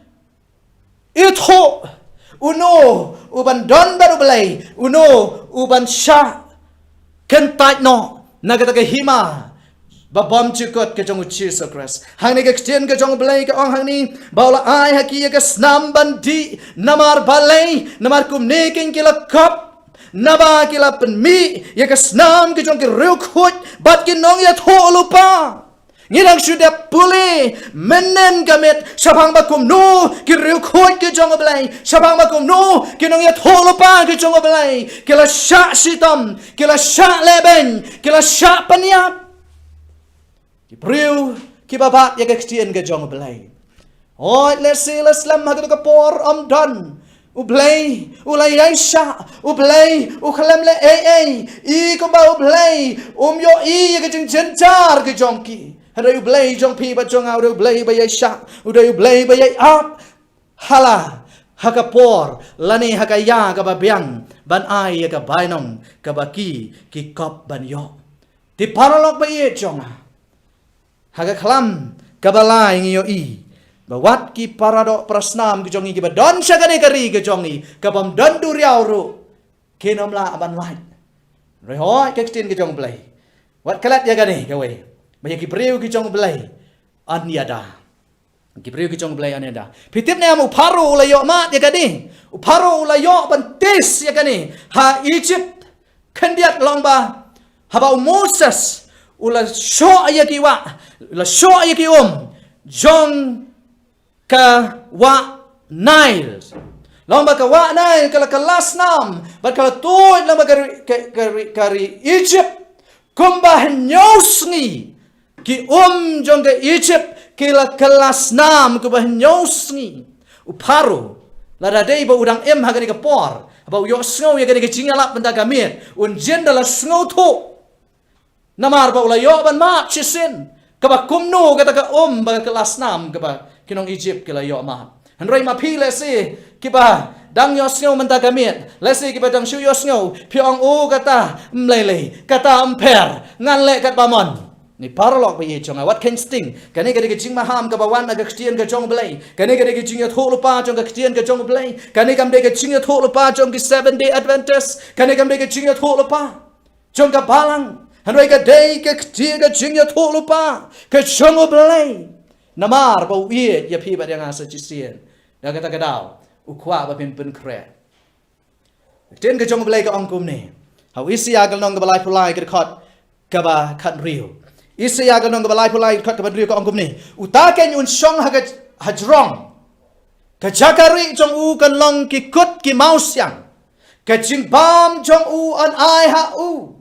ithuh, uno uban don bad U Blei, uno uban shah kyntait noh na kata ka hima ba bymjukut ka jong U Jisu Khrist. Hangne ka ktien ka jong U Blei ka ong hangne ba u la ai ha ki ïa ka snam ban dih, namar balei? Namar kumne keiñ ki la kop, naba ki la pynmih ïa ka snam ki jong ki riewkhuid bad ki nongïathuhlypa. Ngi dang shu dep pule mynnin ka miet shaphang ba kumno ki riewkhuid ki jong U Blei, shaphang ba kumno ki nongïathuhlypa ki jong U Blei ki la shah shitom, ki la shah lehbeiñ, ki la shah pynïap. Ki briew kiba bat ïa ka ktien ka jong U Blei. Hooid, lehse la slem ha katu ka por ym don. U Blei u la ïaishah, U Blei u khlem leh ei ei. I kumba U Blei um ïohi ïa ka jingjynjar ka jong ki. Hynrei U Blei jong phi bad jong nga u dei U Blei ba ïaishah, u dei U Blei ba ïai ap ha la ha ka por lane ha ka ïa kaba biang ban ai ïa ka bainong kaba ki ki kop ban ïoh. Te paralok ba ïeit jong nga, ha ka khlam kaba lai ngi ïohi ba wat ki paradoh parasnam ki jong ngi kiba don sha kane ka ri ka jong ngi kabym don duriaw ruh, kin ym lah ban lait. Hynrei hooid ka ktien ka jong U Blei, wat klet ïa kane kawei, ba ïa ki briew ki jong U Blei yn ïada. Ki briew ki jong U Blei yn ïada. Phi tip ne em, u Pharaoh u la ïoh mad ïa kane. U Pharaoh u la ïoh ban test ïa kane ha Egypt. Khyndiat long ba haba u Moses u la shoh ïa ki wah, u la shoh ïa ki um jong ka wah Nile. Long ba ka wah Nile ka la kylla snam bad ka la tuid lang ba ka ri, ka, ka ri, ka ri Egypt kumba hynñiew sngi. Ki um jong ka Egypt ki la kylla snam kumba hynñiew sngi. U Pharaoh, lada dei ba u dang im ha kane ka por, haba u ïohsngew ïa kane ka jingïalap mynta ka miet, un jin da la sngewthuh. Namar ba u la ïoh ban mad shisien kaba kumno kata ka um ba ka kylla snam kaba ki nong Egypt ki la ïoh mad. Hynrei ma phi lehse kiba dang ïohsngew mynta ka miet, lehse kiba dang shu ïohsngew, phi ong, o kata ym lei lei, kata ym pher, ngan leh katba mon. Ngi paralok ba ïeit jong nga, wat kheiñ sting. Kane ka dei ka jingmaham kaba wan na ka ktien ka jong U Blei. Kane ka dei ka jingïathuhlypa jong ka ktien ka jong U Blei. Kane kam dei ka jingïathuhlypa jong ki Seventh Day Adventist. Kane kam dei ka jingïathuhlypa jong ka balang. Hynrei ka dei ka ktien ka jingïathuhlypa ka jong U Blei. Namar ba u ïeit ïa phi bad ïa nga sa shisien. Da kata ka daw u kwah ba phin pynkhreh. Ktien ka jong U Blei ka ong kumne. Ha u Isaïah ka lynnong kaba laiphew lai ka dkhot kaba khathynriew. Isaïah ka lynnong kaba laiphew lai ka dkhot kaba hynriew ka ong kumne. Uta keiñ un shong ha ka hajrong ka jaka rieh jong u kan long ki kut ki mawsiang. Ka jingbam jong u yn ai ha u.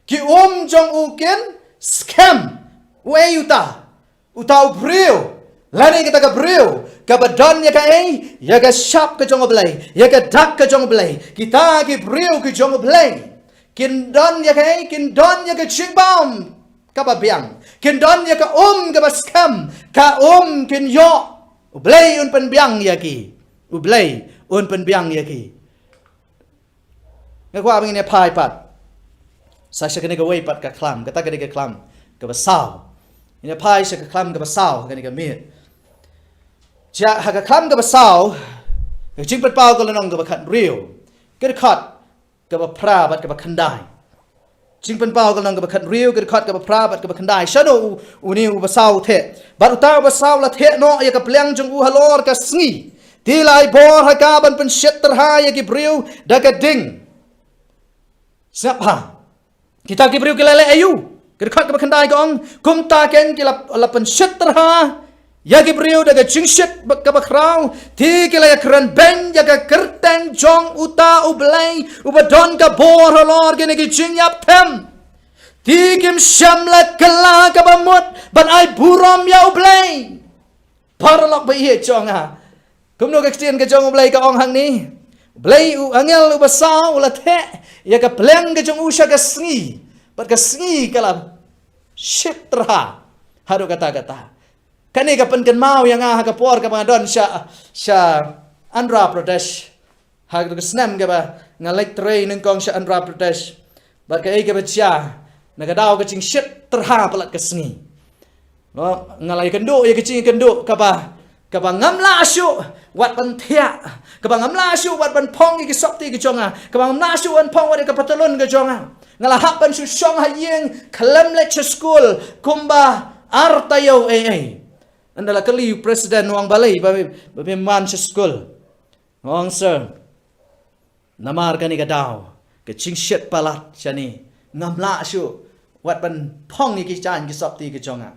Ki um jong u kin skhem. Uei uta? Uta u briew lane kata ka briew kaba don ïa kaei? Ïa ka shap ka jong U Blei, ïa ka dak ka jong U Blei. Kita ki briew ki jong U Blei kin don ïa kaei? Kin don ïa ka jingbam kaba biang. Kin don ïa ka um kaba skhem. Ka um kin ïoh. U Blei un pynbiang ïa ki. U Blei un pynbiang ïa ki. Nga kwah ba ngin ïa phai pat sa sha kane kawei pat ka khlam, kata ka dei ka khlam kaba saw. Ngin ïa phai sha ka khlam kaba saw ha kane ka miet. Sha ha ka khlam kaba saw, ka Jingpynpaw ka lynnong kaba khathynriew, ka dkhot kaba phra bad kaba khyndai. Jingpynpaw ka lynnong kaba khathynriew, ka dkhot kaba phra bad kaba khyndai. Shano u, une u basaw u theh? Bad uta u basaw u la theh noh ïa ka pliang jong u halor ka sngi. Te la ai bor ha ka ban pynshit tyrha ïa ki briew da ka ding. Sngap ha. Kita ki briew ki la leh aïu? Ka dkhot kaba khyndai ka ong, kumta keiñ ki la, la pynshit tyrha ïa ki briew da ka jingshit ba, kaba khraw. Te ki la ïakren beiñ ïa ka kyrteng jong uta U Blei uba don ka bor halor kine ki jingïap them. Te kim shym la kylla kaba mut ban ai burom ïa U Blei. Paralok ba ïeit jong nga, Kumno ka ktien ka jong U Blei ka ong hangne? Blei u angel u basaw u la theh ïa ka pliang ka jong u sha ka sngi, bad ka sngi ka la shit tyrha haduh katta katta. Kane ka pynkynmaw ïa nga ha ka por kaba nga don sha, sha Andhra Pradesh. Ha ka snem kaba nga leit trei nyngkong sha Andhra Pradesh, bad kaei kaba jia, na ka daw ka jingshit tyrha palat ka sngi. Nga la ïakynduh ïa ka jingïakynduh kaba, kaba ngam lah shuh wat ban thiah, kaba ngam lah shuh wat ban phong ïa ki sopti ka jong nga, kaba ngam lah shuh wat ban phong wat ïa ka patalun ka jong nga. Nga la hap ban shu shong ha ïing khlem leit sha skul kumba ar taïew ei ei. Ynda la kylli u president, u ong balei ba, ba me man sha skul. Nga ong sir, namar kane ka daw ka jingshit palat shane, ngam lah shuh wat ban phong ïa ki jaiñ ki sopti ka jong nga.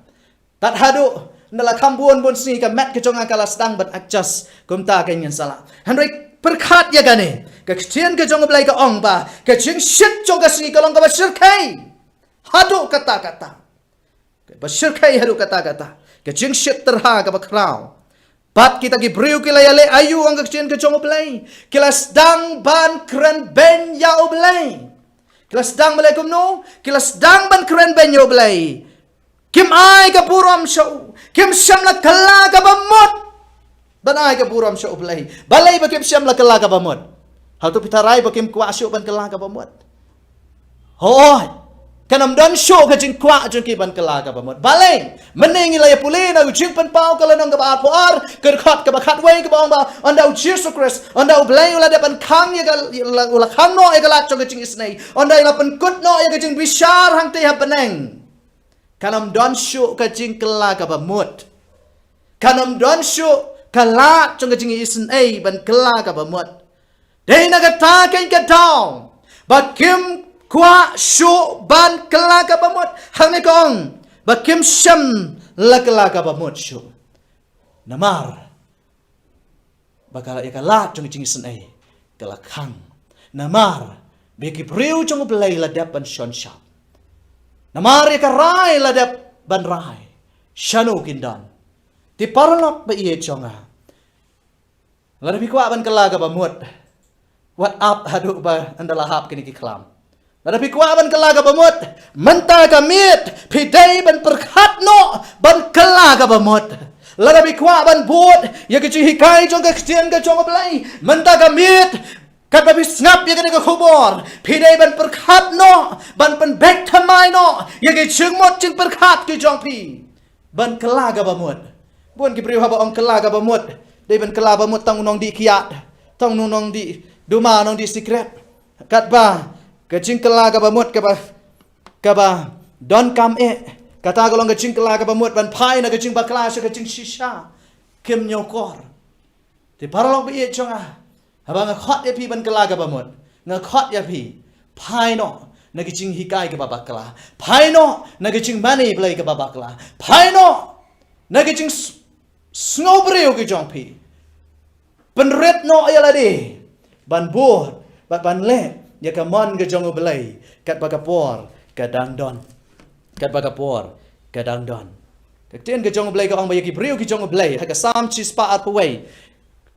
Tad haduh ynda la kham bun bun sngi ka met ka jong nga ka la sdang ban adjust, kumta ka ngan sa lah. Hynrei pyrkhat ïa kane, ka ktien ka jong U Blei ka ong ba ka jingshit jong ka sngi ka long kaba shyrkhei haduh katta katta. Kaba shyrkhei haduh katta katta, ka jingshit tyrha kaba khraw. Bad kita ki briew ki la ïaleh aïu, ong ka ktien ka jong U Blei? Ki la sdang ban kren beiñ ïa U Blei. Ki la sdang ban leh kumno? Ki la sdang ban kren beiñ ïa U Blei. Kim ai ka burom sha u. Kim shym la kylla kaba mut ban ai ka burom sha U Blei. Balei ba kim shym la kylla kaba mut? Hato phi tharai ba kim kwah shuh ban kylla kaba mut? Hooid. Kan ym don shuh ka jingkwah jong ki ban kylla kaba mut. Balei? Mynne ngi la ïa pule na u Jingpynpaw ka lynnong kaba arphew ar, ka dkhot kaba khatwei kaba ong ba ynda U Jisu Khrist, ynda U Blei u la dep ban khang ïa ka, u la khang noh ïa ka lad jong ka jingisynei, ynda u la pynkut noh ïa ka jingbishar hangtei ha bneng, kan ym don shuh ka jingkylla kaba mut. Kan ym don shuh ka lad jong ka jingisynei ban kylla kaba mut. Dei na kata keiñ ka daw ba kim kwah shuh ban kylla kaba mut. Hangne ka ong ba kim shym la kylla kaba mut shuh. Namar ba ka la, ïa ka lad jong ka jingisynei ka la khang. Namar ba ki briew jong U Blei la dep ban shon shap. Namar ïa ka rai la dep ban rai. Shano kin don? Te paralok ba ïeit jong nga, lada phi kwah ban kylla kaba mut, wat ap haduh ba ynda la hap kine ki khlam. Lada phi kwah ban kylla kaba mut, mynta ka miet phi dei ban pyrkhat noh ban kylla kaba mut. Lada phi kwah ban bud ïa ka jinghikai jong ka ktien ka jong U Blei, mynta ka miet katba phi sngap ïa kane ka khubor, phi dei ban pyrkhat noh, ban pynbeit thymmai noh ïa ka jingmut jingpyrkhat ka jong phi ban kylla kaba mut. Bun ki briew haba ong kylla kaba mut, dei ban kylla ba mut tang u nongdih kiad, tang u nongdih duma, nongdih sikret. Katba ka jingkylla kaba mut kaba, kaba donkam eh, kata ka long ka jingkylla kaba mut ban phai na ka jingbakla sha ka jingshisha, kim ñiewkor. Te paralok ba ïeit jong nga, haba nga khot ïa phi ban kylla kaba mut, nga khot ïa phi, phai noh na ka jinghikai kaba bakla, phai noh na ka jingmane Blei kaba bakla, phai noh na ka jing s-, sngewbriew ka jong phi. Pynrit noh ïa lade ban bud bad ban leh ïa ka mon ka jong U Blei katba ka por ka dang don. Katba ka por ka dang don. Ka ktien ka jong U Blei ka ong ba ïa ki briew ki jong U Blei, ha ka Salm shispah arphew wei.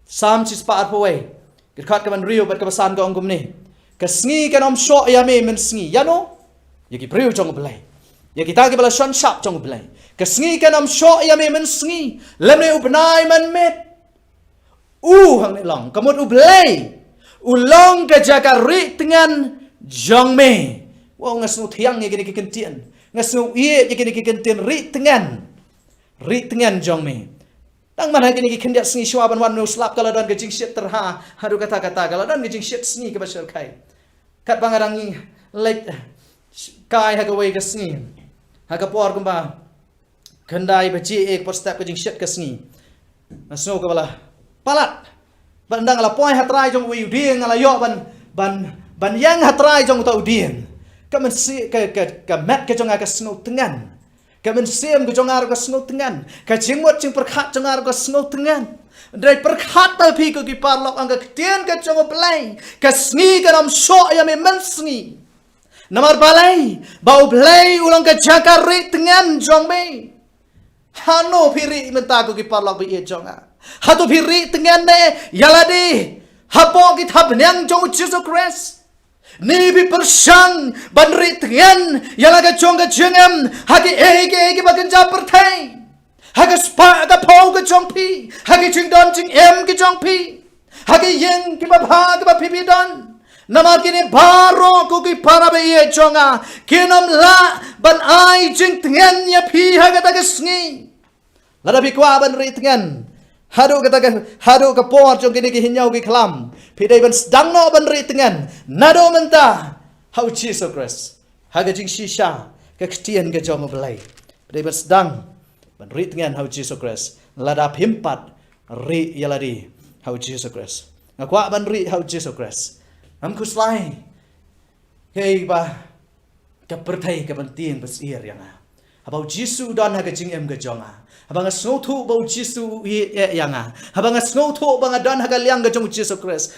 Salm shispah arphew wei, ka dkhot kaba hynriew bad kaba san ka ong kumne: Ka sngi kan ym shoh ïa me mynsngi. Ïano? Ïa ki briew jong U Blei, ïa kita kiba la shon shap jong U Blei. Ka sngi kan ym shoh ïa me mynsngi, lymne u bnai mynmiet. U hangne long, ka mut U Blei u long ka jaka rieh tngen jong me. Wow, nga sngewthiang ïa kine ki kyntien. Nga sngewieit ïa kine ki kyntien rieh tngen. Rieh tngen jong me. Tang man ha kine ki khyndiat sngi shuwa ban wan une u slap ka la don ka jingshit tyrha haduh katta katta, ka la don ka jingshit sngi kaba shyrkhei. Katba nga dang leit kai ha kawei ka sngi, ha ka por kumba khyndai baje eh, ka por step ka jingshit ka sngi, nga sngew kaba la palat. Bad ynda nga la poi ha trai jong uwei u dieng, nga la ïoh ban, ban, ban ïeng ha trai jong uta u dieng, ka mynsiem, ka, ka, ka met ka jong nga ka sngew tngen. Ka mynsiem ka jong nga ruh ka sngew tngen. Ka jingmut jingpyrkhat jong nga ruh ka sngew tngen. Hynrei pyrkhat bha phi ko ki paralok, ong ka ktien ka jong U Blei, ka sngi kan ym shoh ïa me mynsngi. Namar balei? Ba U Blei u long ka jaka rieh tngen jong me. Hano phi rieh mynta ko ki paralok ba ïeit jong nga? Hato phi rieh tngen ne ïa lade hapoh ki thapniang jong u Jisu Khrist? Ne phi pyrshang ban rieh tngen ïa la ka jong ka jingim ha kiei kiei kiba kynja pyrthei, ha ka spah ka phew ka jong phi, ha ki jingdon jingem ki jong phi, ha ki ïing kiba bha kiba phi phi don? Namar kine baroh ko ki para baieit jong nga kin ym lah ban ai jingtngen ïa phi ha kata ka sngi. Lada phi kwah ban rieh tngen haduh kata ka, haduh ka por jong kine ki hynñiew ki khlam, phi dei ban sdang noh ban rieh tngen naduh mynta ha u Jisu Khrist, ha ka jingshisha ka ktien ka jong U Blei. Phi dei ban sdang ban rieh tngen ha u Jisu Khrist. Lada phim pat rieh ïa lade ha u Jisu Khrist, nga kwah ban rieh ha u Jisu Khrist, ngam khuslai kaei ba ka pyrthei ka ban tieng ba syier ïa nga. Haba u Jisu u don ha ka jingim ka jong nga, haba nga sngewthuh ba u Jisu u ïeit ïa nga, haba nga sngewthuh ba nga don ha ka liang ka jong u Jisu Khrist,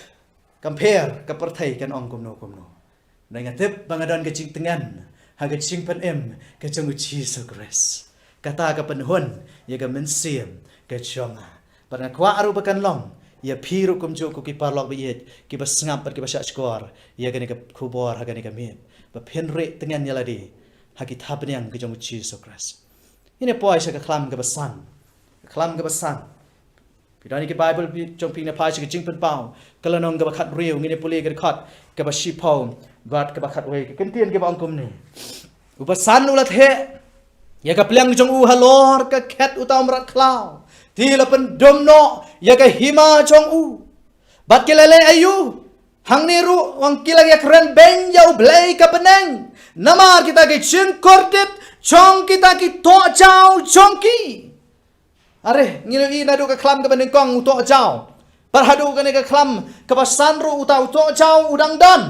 kam pher ka pyrthei kan ong kumno kumno. Nga tip ba nga don ka jingtngen ha ka jingpynim ka jong u Jisu Khrist. Kata ka pynhun ïa ka mynsiem ka jong nga. Bad nga kwah ruh ba kan long ïa phi ruh kumjuh ko ki paralok baieit kiba sngap bad kiba shah shkor ïa kane ka khubor ha kane ka miet, ba phin rieh tngen ïa lade ha ki thapniang ka jong u Jisu Khrist. Ngin ïa poi sha ka khlam kaba san. Ka khlam kaba san. Phi don ïa ki Baibl jong phi, ngin ïa phai sha ka Jingpynpaw ka lynnong kaba khathynriew, ngin ïa pule ka dkhot kaba shiphew bad kaba khatwei. Ka ktien kaba ong kumne: Uba san u la theh ïa ka pliang jong u halor ka khet uta u mrad khlaw, te la pyndum noh ïa ka hima jong u. Bad ki la leh aïu? Hangne ruh u ong, ki la ïakren beiñ ïa U Blei ka bneng namar kita ki jingkordit jong kita ki tohjaw jong ki. Are, ngi la ïohi naduh ka khlam kaba nyngkong u tohjaw, bad haduh kane ka khlam kaba san ruh uta u tohjaw u dang don.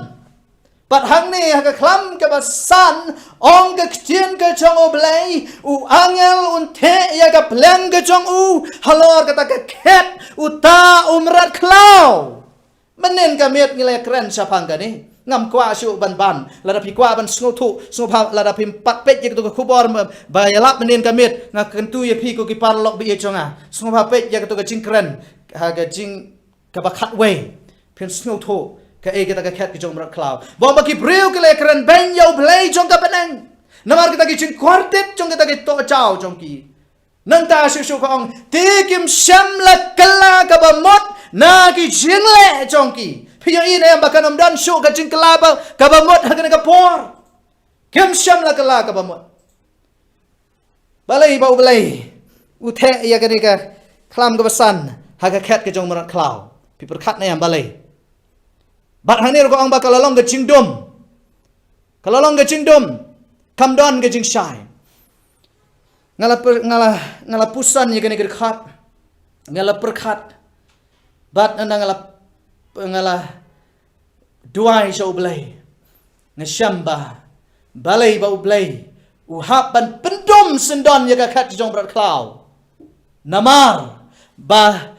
Bad hangne ha ka khlam kaba san, ong ka ktien ka jong U Blei, u angel un theh ïa ka pliang ka jong u halor kata ka khet uta u mrad khlaw. Mynnin ka miet ngi la ïakren shaphang kane. Ngam kwah shuh ban ban. Lada phi kwah ban sngewthuh, sngewbha, lada phim pat peit ïa kato ka khubor ba, ba ïalap mynnin ka miet, nga kyntu ïa phi ko ki paralok baieit jong nga, sngewbha peit ïa kato ka jingkren ha ka jing kaba khatwei. Phin sngewthuh kaei kata ka khet ka jong u mrad khlaw. Ba ong ba ki briew ki la ïakren beiñ ïa U Blei jong ka bneng namar kita ki jingkordit jong kita ki tohjaw jong ki. Nangta shuh shuh ka ong, te kim shym la kylla kaba mut na ki jingleh jong ki. Phi ïohi ne em ba kan ym don shuh ka jingkylla ba, kaba mut ha kane ka por? Kim shym la kylla kaba mut. Balei ba U Blei u theh ïa kane ka khlam kaba san ha ka khet ka jong u mrad khlaw? Phi pyrkhat ne em balei? Bad hangne ruh ka ong ba ka la long ka jingdum. Ka la long ka jingdum. Kam don ka jingshai. Nga la py-, nga la, nga la pyrshang ïa kane ka dkhot. Nga la pyrkhat. Bad nga la, nga la duwai sha U Blei. Nga shem ba balei ba U Blei u hap ban pyndum syndon ïa ka khet jong u mrad khlaw. Namar ba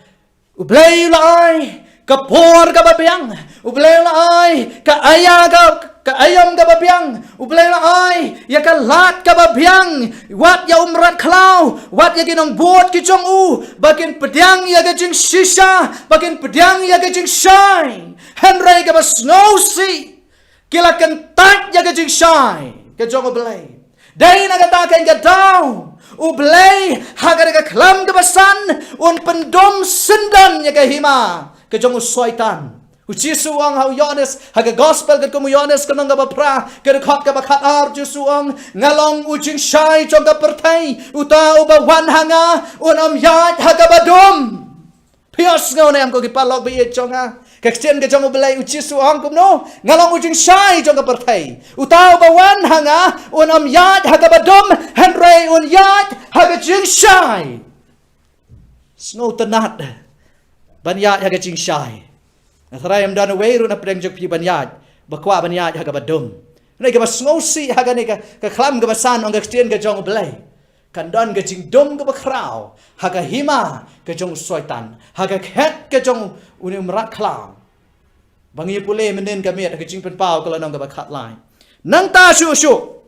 U Blei u la ai ka por kaba biang. U Blei u la ai ka aïa ka, ka aïom kaba biang. U Blei u la ai ïa ka lad kaba biang. Wat ïa u mrad khlaw, wat ïa ki nongbud ki jong u, ba kin pdiang ïa ka jingshisha, ba kin pdiang ïa ka jingshai. Hynrei kaba sngewsih, ki la kyntait ïa ka jingshai ka jong U Blei. Dei na kata ka daw U Blei ha kane ka khlam kaba san un pyndum syndon ïa ka hima ka jong u Soitan. U Jisu u ong ha u Ïoannis, ha ka gospel katkum u Ïoannis ka lynnong kaba phra, ka dkhot kaba khatar, u Jisu u ong, nga long u jingshai jong ka pyrthei, uta uba wan ha nga un ym ïaid ha kaba dum. Phi ïohsngew ne em ko ki paralok baieit jong nga? Ka ktien ka jong U Blei, u Jisu u ong kumno? Nga long u jingshai jong ka pyrthei. Uta uba wan ha nga un ym ïaid ha kaba dum, hynrei un ïaid ha ka jingshai. Sngewtynnat ban ïaid ha ka jingshai. Nga tharai ym don uwei ruh na pdeng jong phi ban ïaid, ba kwah ban ïaid ha kaba dum. Hynrei kaba sngewsih ha kane ka, ka khlam kaba san, ong ka ktien ka jong U Blei, kan don ka jingdum kaba khraw ha ka hima ka jong u Soitan, ha ka khet ka jong une u mrad khlaw. Ba ngi pule mynnin ka miet ha ka Jingpynpaw ka lynnong kaba khatlai. Nangta shuh shuh,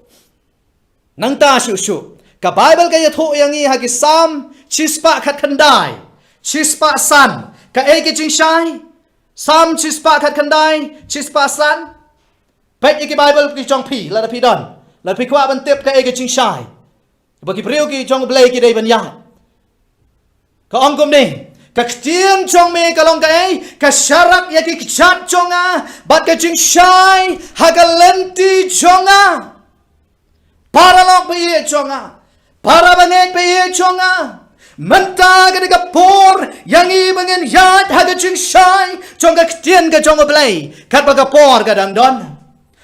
nangta shuh shuh, ka Baibl ka ïathuh ïa ngi ha ki Salm shispah khatkhyndai, shispah san. Kaei ka jingshai? Salm shispah khatkhyndai, shispah san. Peit ïa ki Baibl ki jong phi, lada phi don. Lada phi kwah ban tip kaei ka jingshai ba ki briew ki jong U Blei ki dei ban ïaid. Ka ong kumne, ka ktien jong me ka long kaei? Ka sharak ïa ki kjat jong nga, bad ka jingshai ha ka lynti jong nga. Paralok ba ïeit jong nga, para bangeit ba ïeit jong nga, mynta ka dei ka por ïa ngi ba ngin ïaid ha ka jingshai jong ka ktien ka jong U Blei katba ka por ka dang don.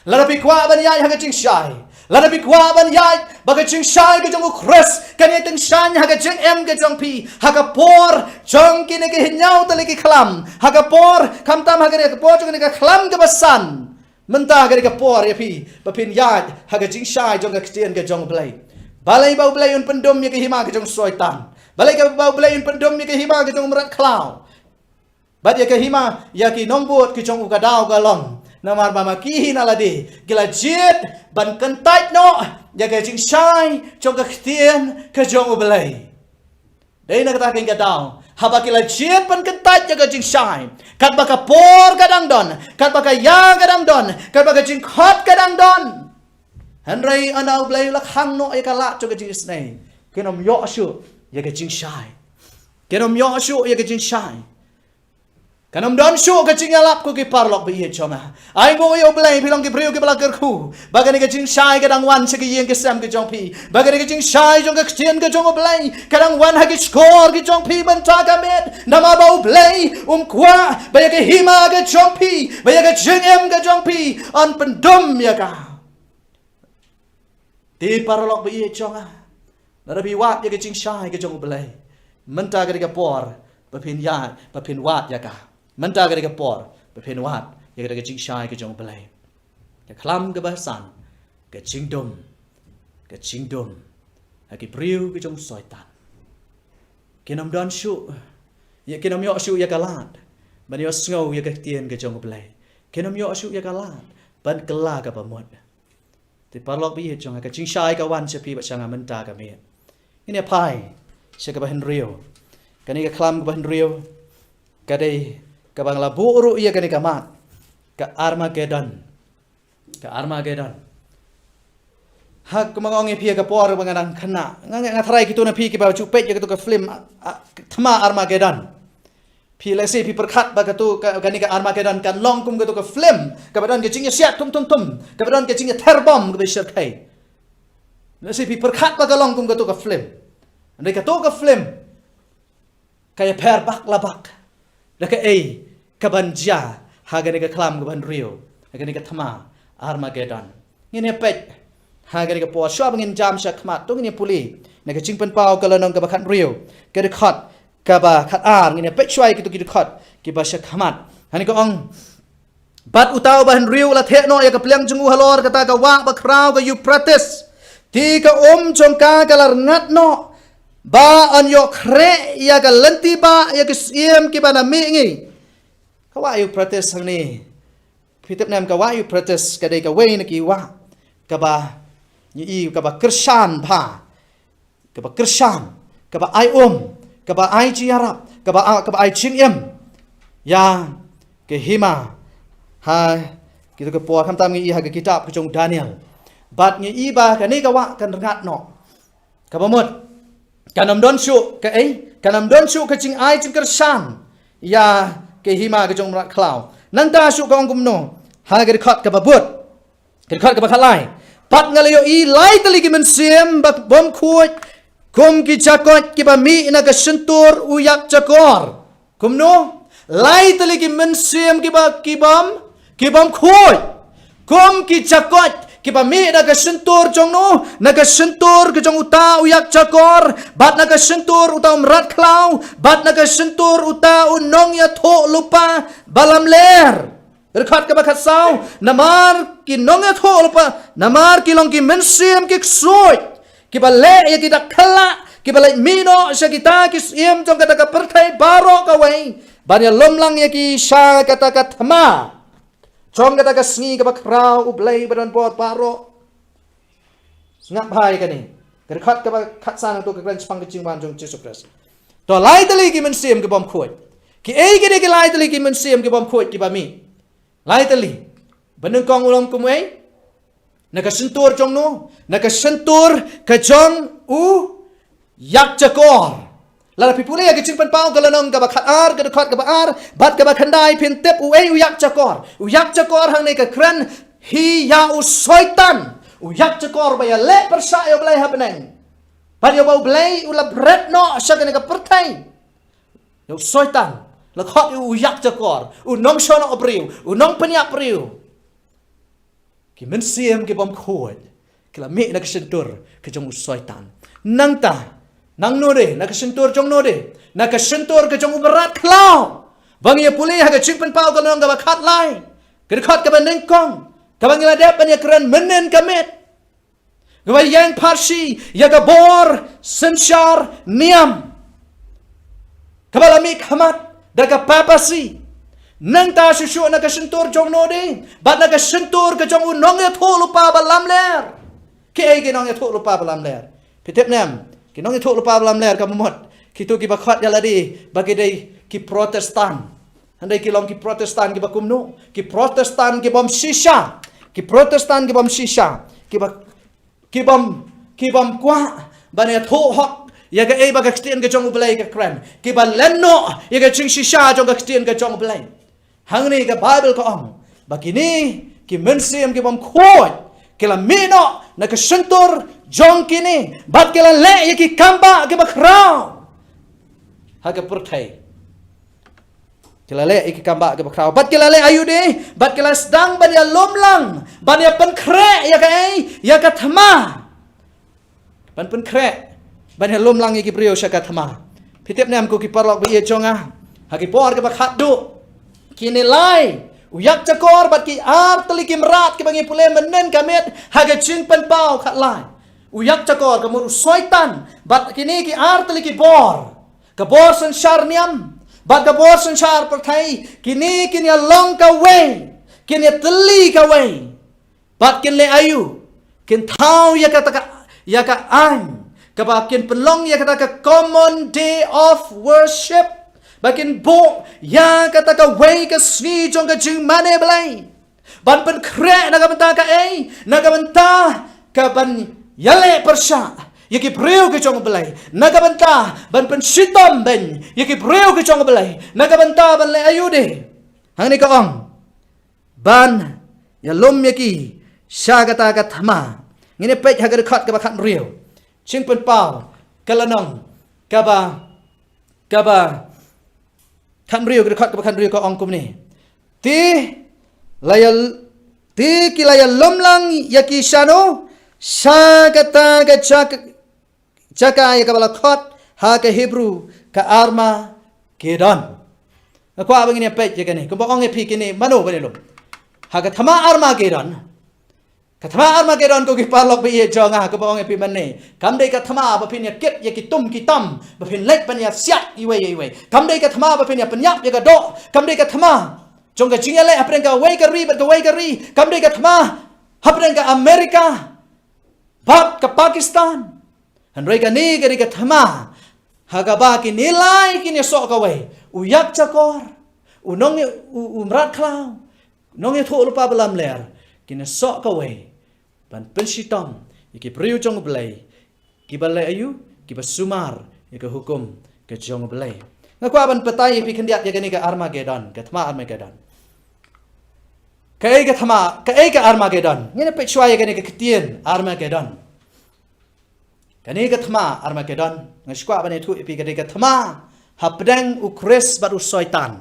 Lada phi kwah ban ïaid ha ka jingshai, lada phi kwah ban ïaid ba ka jingshai ka jong U Khrist kan ïaid tyngshaiñ ha ka jingim ka jong phi, ha ka por jong kine ki hynñiew tylli ki khlam, ha ka por, khamtam ha kane ka por jong kane ka khlam kaba san. Mynta ka dei ka por ïa phi ba phin ïaid ha ka jingshai jong ka ktien ka jong U Blei. Balei ba U Blei un pyndum ïa ka hima ka jong u Soitan? Balei ka ba U Blei un pyndum ïa ka hima ka jong u mrad khlaw, bad ïa ka hima, ïa ki nongbud ki jong u, ka daw ka long namar ba ma ki hi na lade ki la jied ban kyntait noh ïa ka jingshai jong ka ktien ka jong U Blei. Dei na kata ka daw, haba ki la jied ban kyntait ïa ka jingshai, katba ka por ka dang don, katba ka ïa ka dang don, katba ka jingkhot ka dang don, hynrei ynda U Blei u la khang noh ïa ka lad jong ka jingisynei, kin ym ïoh shuh ïa ka jingshai. Kin ym ïoh shuh ïa ka jingshai. Kan ym don shuh ka jingïalap, ko ki paralok ba ïeit jong nga. Ai nguh ïa U Blei, phi long ki briew kiba la kyrkhu ba kane ka jingshai ka dang wan sha ki ïing ki sem ki jong phi, ba kane ka jingshai jong ka ktien ka jong U Blei ka dang wan ha ki shkor ki jong phi mynta ka miet. Namar ba U Blei um kwah ba ïa ka hima ka jong phi, ba ïa ka jingim ka jong phi, yn pyndum ïa ka. Te paralok ba ïeit jong nga, lada phi wad ïa ka jingshai ka jong U Blei, mynta ka dei ka por ba phin ïa, ba phin wad ïa ka. Mynta ka dei ka por ba phin wad ïa ka, ka jingshai ka jong U Blei. Ka khlam kaba san, ka jingdum, ka jingdum ha ki briew ki jong u Soitan. Kin ym don shuh ïa, kin ym ïoh shuh ïa ka lad ban ïohsngew ïa ka ktien ka jong U Blei. Kin ym ïoh shuh ïa ka lad ban kylla kaba mut. Te paralok ba ïeit jong nga, ka jingshai ka wan sha phi bad sha nga mynta ka miet. Ngin ïa phai sha kaba hynriew. Kane ka khlam kaba hynriew ka dei kaba nga la buh ruh ïa kane ka mat, ka Armageddon. Ka Armageddon. Ha, kumba nga ong ïa phi ha ka por ba nga dang khynnah, nga, nga, nga tharai kito na phi kiba ju peit ïa kato ka film, a, a, Thma Armageddon. Phi lehse phi pyrkhat ba kato ka, kane ka Armageddon kan long kum kato ka film kaba don ka jingïasiat thum thum thum, kaba don ka jingïather bom kaba shyrkhei. Lehse phi pyrkhat ba ka long kum kato ka film. Hynrei kato ka film ka ïapher bak la bak da kaei kaban jia ha kane ka khlam kaba hynriew, ha kane ka Thma Armageddon. Ngin ïa peit ha kane ka por, shuwa ba ngin jam sha khmat, to ngin ïa pule na ka Jingpynpaw ka lynnong kaba khathynriew, ka dkhot kaba khatar. Ngin ïa peit shuwa ïa kito ki dkhot kiba sha khmat. Hangne ka ong: Bad uta uba hynriew u la theh noh ïa ka pliang jong u halor kata ka wah bakhraw ka Euphrates. Te ka um jong ka ka la rngat noh, ba yn ïoh khreh ïa ka lynti bah ïa ki syiem kiba na mihngi. Ka wah Euphrates hangne, phi tip ne em, ka wah Euphrates ka dei kawei na ki wah kaba, ngi i, kaba kyrshan bha, kaba kyrshan, kaba ai um, kaba ai jingïarap, kaba, kaba ai jingim ïa ka hima ha kito ki por. Khamtam ngi i ha ka kitab ka jong u Daniel, bad ngi i ba kane ka wah kan rngat noh. Kaba mut, kan ym don shuh kaei, kan ym don shuh ka jingai jingkyrshan ïa ka hima ka jong u mrad khlaw. Nangta shuh ka ong kumno ha ka dkhot kaba bud, ka dkhot kaba khatlai: Bad nga la ïohi lai tylli ki mynsiem ba bym khuid, kum ki jakoit kiba mih na ka shyntur u ïakjakor. Kumno? Lai tylli ki mynsiem kiba, ki bym, ki bym khuid, kum ki jakoit kiba mih na ka shyntur jong no, na ka shyntur ka jong uta u ïakjakor, bad na ka shyntur uta u mrad khlaw, bad na ka shyntur uta u nongïathuhlypa balamler. Dkhot kaba khatsaw: Namar ki nongïathuhlypa, namar ki long ki mynsiem ki ksuid, kiba leh ïa ki dak khlak, kiba leit mih noh sha kita ki syiem jong kata ka pyrthei baroh kawei, ban ïalum lang ïa ki sha kata ka thma jong kata ka sngi kaba khraw U Blei badonbor baroh. Sngap bha ïa kane. Ka dkhot kaba khatsan, to ka kren shaphang ka jingwan jong Jisu Khrist. To lai tylli ki mynsiem ki bym khuid. Ki ei ki dei ki lai tylli ki mynsiem ki bym khuid kiba mih? Lai tylli. Ba nyngkong u long kumwei? Na ka shyntur jong no? Na ka shyntur ka jong u ïakjakor. Lada phi pule ïa ka Jingpynpaw ka lynnong kaba khatar, ka dkhot kaba ar bad kaba khyndai, phin tip uei u ïakjakor. U ïakjakor hangne ka kren hi ïa u Soitan. U ïakjakor ba ïaleh pyrshah ïa U Blei ha bneng. Bad ïa uba U Blei u la bret noh sha kane ka pyrthei. Ïa u Soitan. La khot ïa u ïakjakor, u nongshong noh briew, u nongpynïap briew. Ki mynsiem ki bym khuid ki la mih na ka shyntur ka jong u Soitan. Nangta, nangno de, na ka shyntur jong no de? Na ka shyntur ka jong u mrad khlaw. Ba ngi ïa pule ha ka Jingpynpaw ka lynnong kaba khatlai, ka dkhot kaba nyngkong, kaba ngi la dep ban ïa kren mynhynnin ka miet. Kaba ïeng pharshi ïa ka bor synshar niam, kaba la mih khmat da ka papacy. Nangta shuh shuh na ka shyntur jong no de? Bad na ka shyntur ka jong u nongïathuhlypa ba lamler. Ki ei ki nongïathuhlypa ba lamler? Phi tip ne em, ki nongïathuhlypa ba lamler ka mut kito kiba khot ïa lade ba ki dei ki Protestant. Hynrei ki long ki Protestant kiba kumno? Ki Protestant ki bym shisha. Ki Protestant ki bym shisha. Kiba, ki bym, ki bym kwah ban ïathuh hok ïa kaei ba ka ktien ka jong U Blei ka kren. Kiba len noh ïa ka jingshisha jong ka ktien ka jong U Blei. Hangne ka Baibl ka ong ba kine ki mynsiem ki bym khuid ki la mih noh na ka shyntur jong kine bad ki la leh ïa ki kambah kiba khraw ha ka pyrthei. Ki la leh ïa ki kambah kiba khraw bad ki la leh aïu de? Bad ki la sdang ban ïalum lang, ban ïa pynkhreh ïa kaei? Ïa ka thma. Ban pynkhreh, ban ïalum lang ïa ki briew sha ka thma. Phi tip ne em ko ki paralok ba ïeit jong nga, ha ki por kiba khatduh, kine lai, u ïakjakor bad ki ar tylli ki mrad kiba ngi pule mynhynnin ka miet ha ka Jingpynpaw khatlai, u ïakjakor ka mut u Soitan bad kine ki ar tylli ki bor, ka bor synshar niam bad ka bor synshar pyrthei, kine kin ïalong kawei, kin ïatylli kawei. Bad kin leh aïu? Kin thaw ïa kata ka, ïa ka aiñ kaba kin pynlong ïa kata ka common day of worship. Ba kin buh ïa kata kawei ka sngi jong ka jingmane Blei ban pynkhreh na ka bynta kaei? Na ka bynta ka ban ïaleh pyrshah ïa ki briew ki jong U Blei, na ka bynta ban pynshitom beiñ ïa ki briew ki jong U Blei, na ka bynta ban leh aïu de? Hangne ka ong ban ïalum ïa ki sha kata ka thma. Ngin ïa peit ha ka dkhot kaba khathynriew, Jingpynpaw ka lynnong kaba, kaba khathynriew, ka dkhot kaba khathynriew ka ong kumne: Te la ïa, te ki la ïalum lang ïa ki shano? Sha kata ka jaka, jaka ïa kaba la khot ha ka Hebru ka Armagedon. Nga kwah ba ngin ïa peit ïa kane, kumba ong ïa phi kine mano ban ïalum ha ka thma Armagedon. Ka thma Armagedon ko ki paralok ba ïeit jong nga, kumba ong ïa phi mynne, kam dei ka thma ba phin ïa kit ïa ki tum ki tam ba phin leit ban ïa siat iwei ïa iwei. Kam dei ka thma ba phin ïa pynïap ïa ka doh. Kam dei ka thma jong ka jingïaleh hapdeng kawei ka ri bad kawei ka ri. Kam dei ka thma hapdeng ka Amerika bad ka Pakistan. Hynrei kane ka dei ka thma ha kaba kine lai kin ïasoh kawei, u ïakjakor, u nong, u, u mrad khlaw, u nongïathuhlypa ba lamler, kin ïasoh kawei ban pynshitom ïa ki briew jong U Blei kiba leh aïu? Kiba sumar ïa ka hukum ka jong U Blei. Nga kwah ban batai ïa phi khyndiat ïa kane ka Armagedon, ka thma Armagedon. Kaei ka thma, kaei ka Armagedon? Ngin ïa peit shuwa ïa kane ka ktien Armagedon. Kane ka thma Armagedon, nga sngewkwah ban ïathuh ïa phi, ka dei ka thma hapdeng u Khrist bad u Soitan.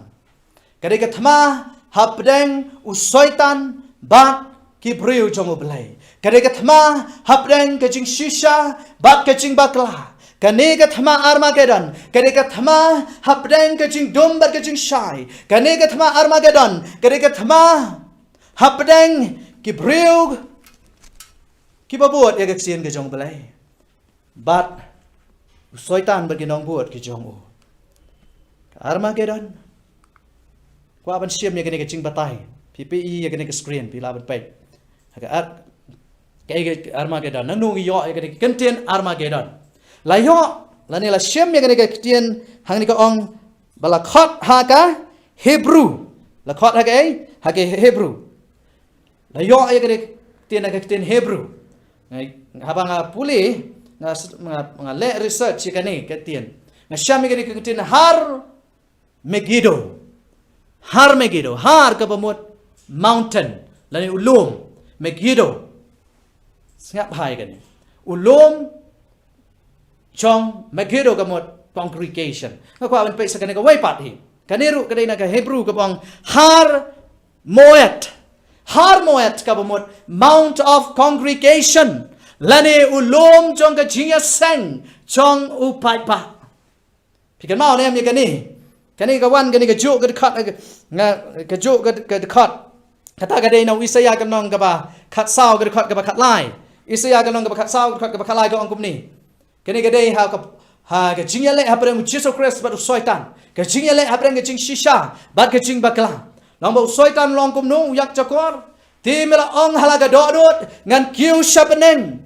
Ka dei ka thma hapdeng u Soitan bad ki briew jong U Blei. Ka dei ka thma hapdeng ka jingshisha bad ka jingbakla. Kane ka thma Armagedon ka dei ka thma hapdeng ka jingdum bad ka jingshai. Kane ka thma Armagedon ka dei ka thma hapdeng ki briew kiba bud ïa ka ktien ka jong U Blei bad u Soitan bad ki nongbud ki jong u. Ka Armagedon. Kwah ban shim ïa kane ka jingbatai. Phi peit ïa kane ka screen, phi lah ban peit. Ha ka ar-, kaei ka Armagedon? Nangno ngi ïoh ïa kane ka kyntien Armagedon? La ïoh Lane la shem ïa kane ka ktien, hangne ka ong, ba la khot ha ka Hebrew. La khot ha ka ei, ha ka Hebrew. La ïoh ïa kane ka ktien ha ka ktien Hebrew. Nga, haba nga pule, nga, nga, nga leh research ïa kane ka ktien, nga shem ïa kane ka ktien Har Megiddo. Har Megiddo. Har kaba mut mountain, lane u lum. Megiddo. Sngap bha ïa kane. U lum jong Megiddo ka mut congregation. Nga kwah ban peit sa kane kawei pat hi. Kane ruh ka dei na ka Hebrew kaba ong Har Moed. Har Moed kaba mut Mount of Congregation. Lane u lum jong ka jingïaseng jong u paidbah. Phi kynmaw ne em ïa kane? Kane ka wan, kane kajuh ka dkhot, nga, kajuh ka, ka dkhot. Kata ka dei na u Isaïah ka lynnong kaba khatsaw ka dkhot kaba khatlai. Isaïah ka lynnong kaba khatsaw ka dkhot kaba khatlai ka ong kumne. Kane ka dei ha ka, ha ka jingïaleh hapdeng u Jisu Khrist bad u Soitan. Ka jingïaleh hapdeng ka jingshisha bad ka jingbakla. Long ba u Soitan long kumno, u ïakjakor. Te me la ong ha la ka dohnud, ngan kiew sha bneng.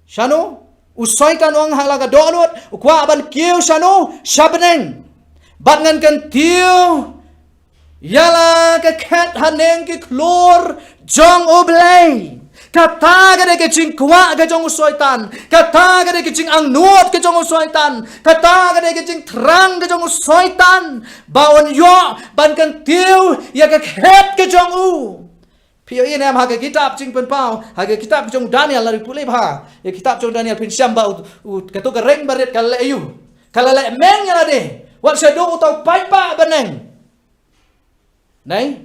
Shano? U Soitan u ong ha la ka dohnud, u kwah ban kiew shano? Sha bneng. Bad ngan kyntiew ïa la ka khet haneng ki khlur jong U Blei. Kata ka dei ka jingkwah ka jong u Soitan. Kata ka dei ka jingangnud ka jong u Soitan. Kata ka dei ka jingthrang ka jong u Soitan. Ba un ïoh ban kyntiew ïa ka khet ka jong u. Phi ïohi ne em ha ka kitab Jingpynpaw, ha ka kitab jong Daniel, lada pule bha ïa kitab jong Daniel phin shem ba u, u, kato ka ring barit ka leh aïu? Ka la leh meng ïa lade. Wat shaduh uta u paidbah bneng. Nai?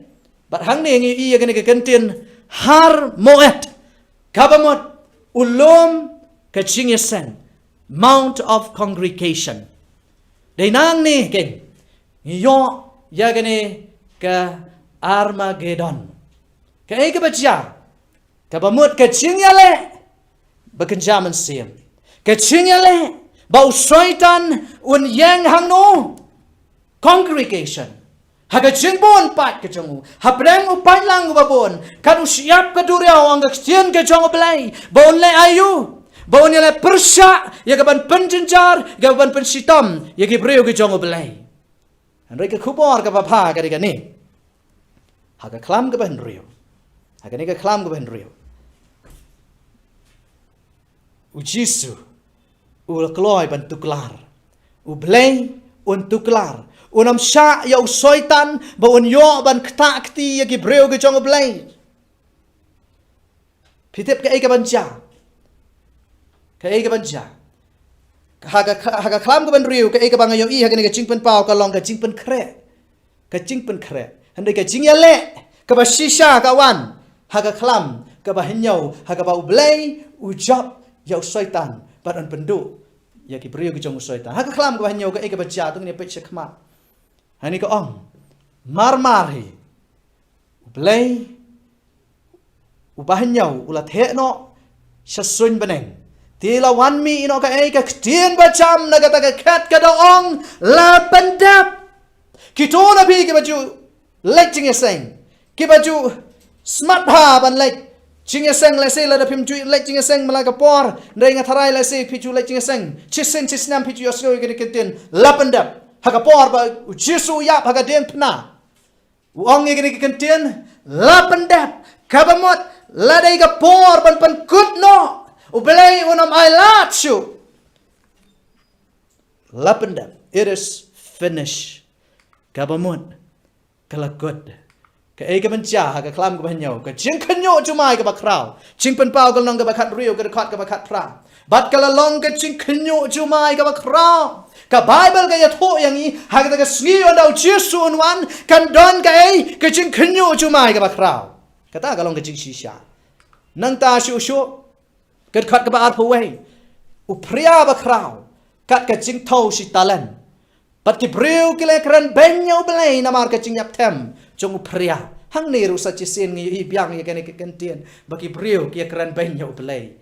Bad hangne ngi ïohi ïa kane ka kyntien Har Moed. Kaba mut u lum ka jingïaseng. Mount of Congregation. Dei nangne keiñ ngi ïoh ïa kane ka Armageddon. Kaei kaba jia? Kaba mut ka jingïaleh ba kynja mynsiem. Ka jingïaleh ba u Soitan un ïeng hangno? Congregation. Ha ka jingbun paid ka jong u. Hapdeng u paid lang uba bun. Kat u shyiap ka duriaw, ong ka ktien ka jong U Blei. Ba un leh aïu? Ba un ïaleh pyrshah ïa ka ban pynjynjar, ïa ka ban pynshitom ïa ki briew ki jong U Blei. Hynrei ka khubor kaba bha ka dei kane. Ha ka khlam kaba hynriew. Ha kane ka khlam kaba hynriew, u Jisu u la kloi ban tuklar. U Blei un tuklar. Un ym shah ïa u Soitan ba un ïoh ban ktah kti ïa ki briew ki jong U Blei. Phi tip kaei kaban jia? Kaei kaban jia? Ha ka, ha ka khlam kaba hynriew, kaei kaba nga ïohi ha kane ka Jingpynpaw ka long ka jingpynkhreh. Ka jingpynkhreh. Hynrei ka jingïaleh kaba shisha ka wan ha ka khlam kaba hynñiew, ha kaba U Blei u jop ïa u Soitan bad un pynduh ïa ki briew ki jong u Soitan. Ha ka khlam kaba hynñiew, kaei kaba jia, to ngin ïa peit shakhmat. Hangne ka ong, marmar hi U Blei uba hynñiew u la theh noh sha suiñ bneng. Te la wan mih noh kaei? Ka ktien bajam na kata ka khet, ka da ong, la pyndep. Kito na phi kiba ju leit jingïaseng, kiba ju smat bha ban leit jingïaseng, lehse lada phim ju leit jingïaseng man la ka por, hynrei nga tharai lehse phi ju leit jingïaseng shisien shisnem, phi ju ïohsngew ïa kane ka ktien, la pyndep. Ha ka por ba u Jisu u ïap ha ka diengphna, u ong ïa kane ka ktien, la pyndep. Kaba mut la dei ka por ban pynkut noh. U Blei un ym ailad shuh. La pyndep. It is finished. Kaba mut ka la kut. Kaei kaban jia ha ka khlam kaba hynñiew? Ka jingkhynñiuh jumai kaba khraw. Jingpynpaw ka lynnong kaba khathynriew, ka dkhot kaba khatphra. Bad ka la long ka jingkhynñiuh jumai kaba khraw. Ka Baibl ka ïathuh ïa ngi, ha kata ka sngi ynda u Jisu un wan, kan don kaei? Ka jingkhynñiuh jumai kaba khraw. Kata ka long ka jingshisha. Nangta shuh shuh, ka dkhot kaba arphew wei, u phria bakhraw kat ka jingthew shi talent. Bad ki briew ki la kren beiñ ïa U Blei namar ka jingïap them jong u phria. Hangne ruh sa shisien ngi ïohi biang ïa kane ka ktien ba ki briew ki ïa kren beiñ ïa U Blei.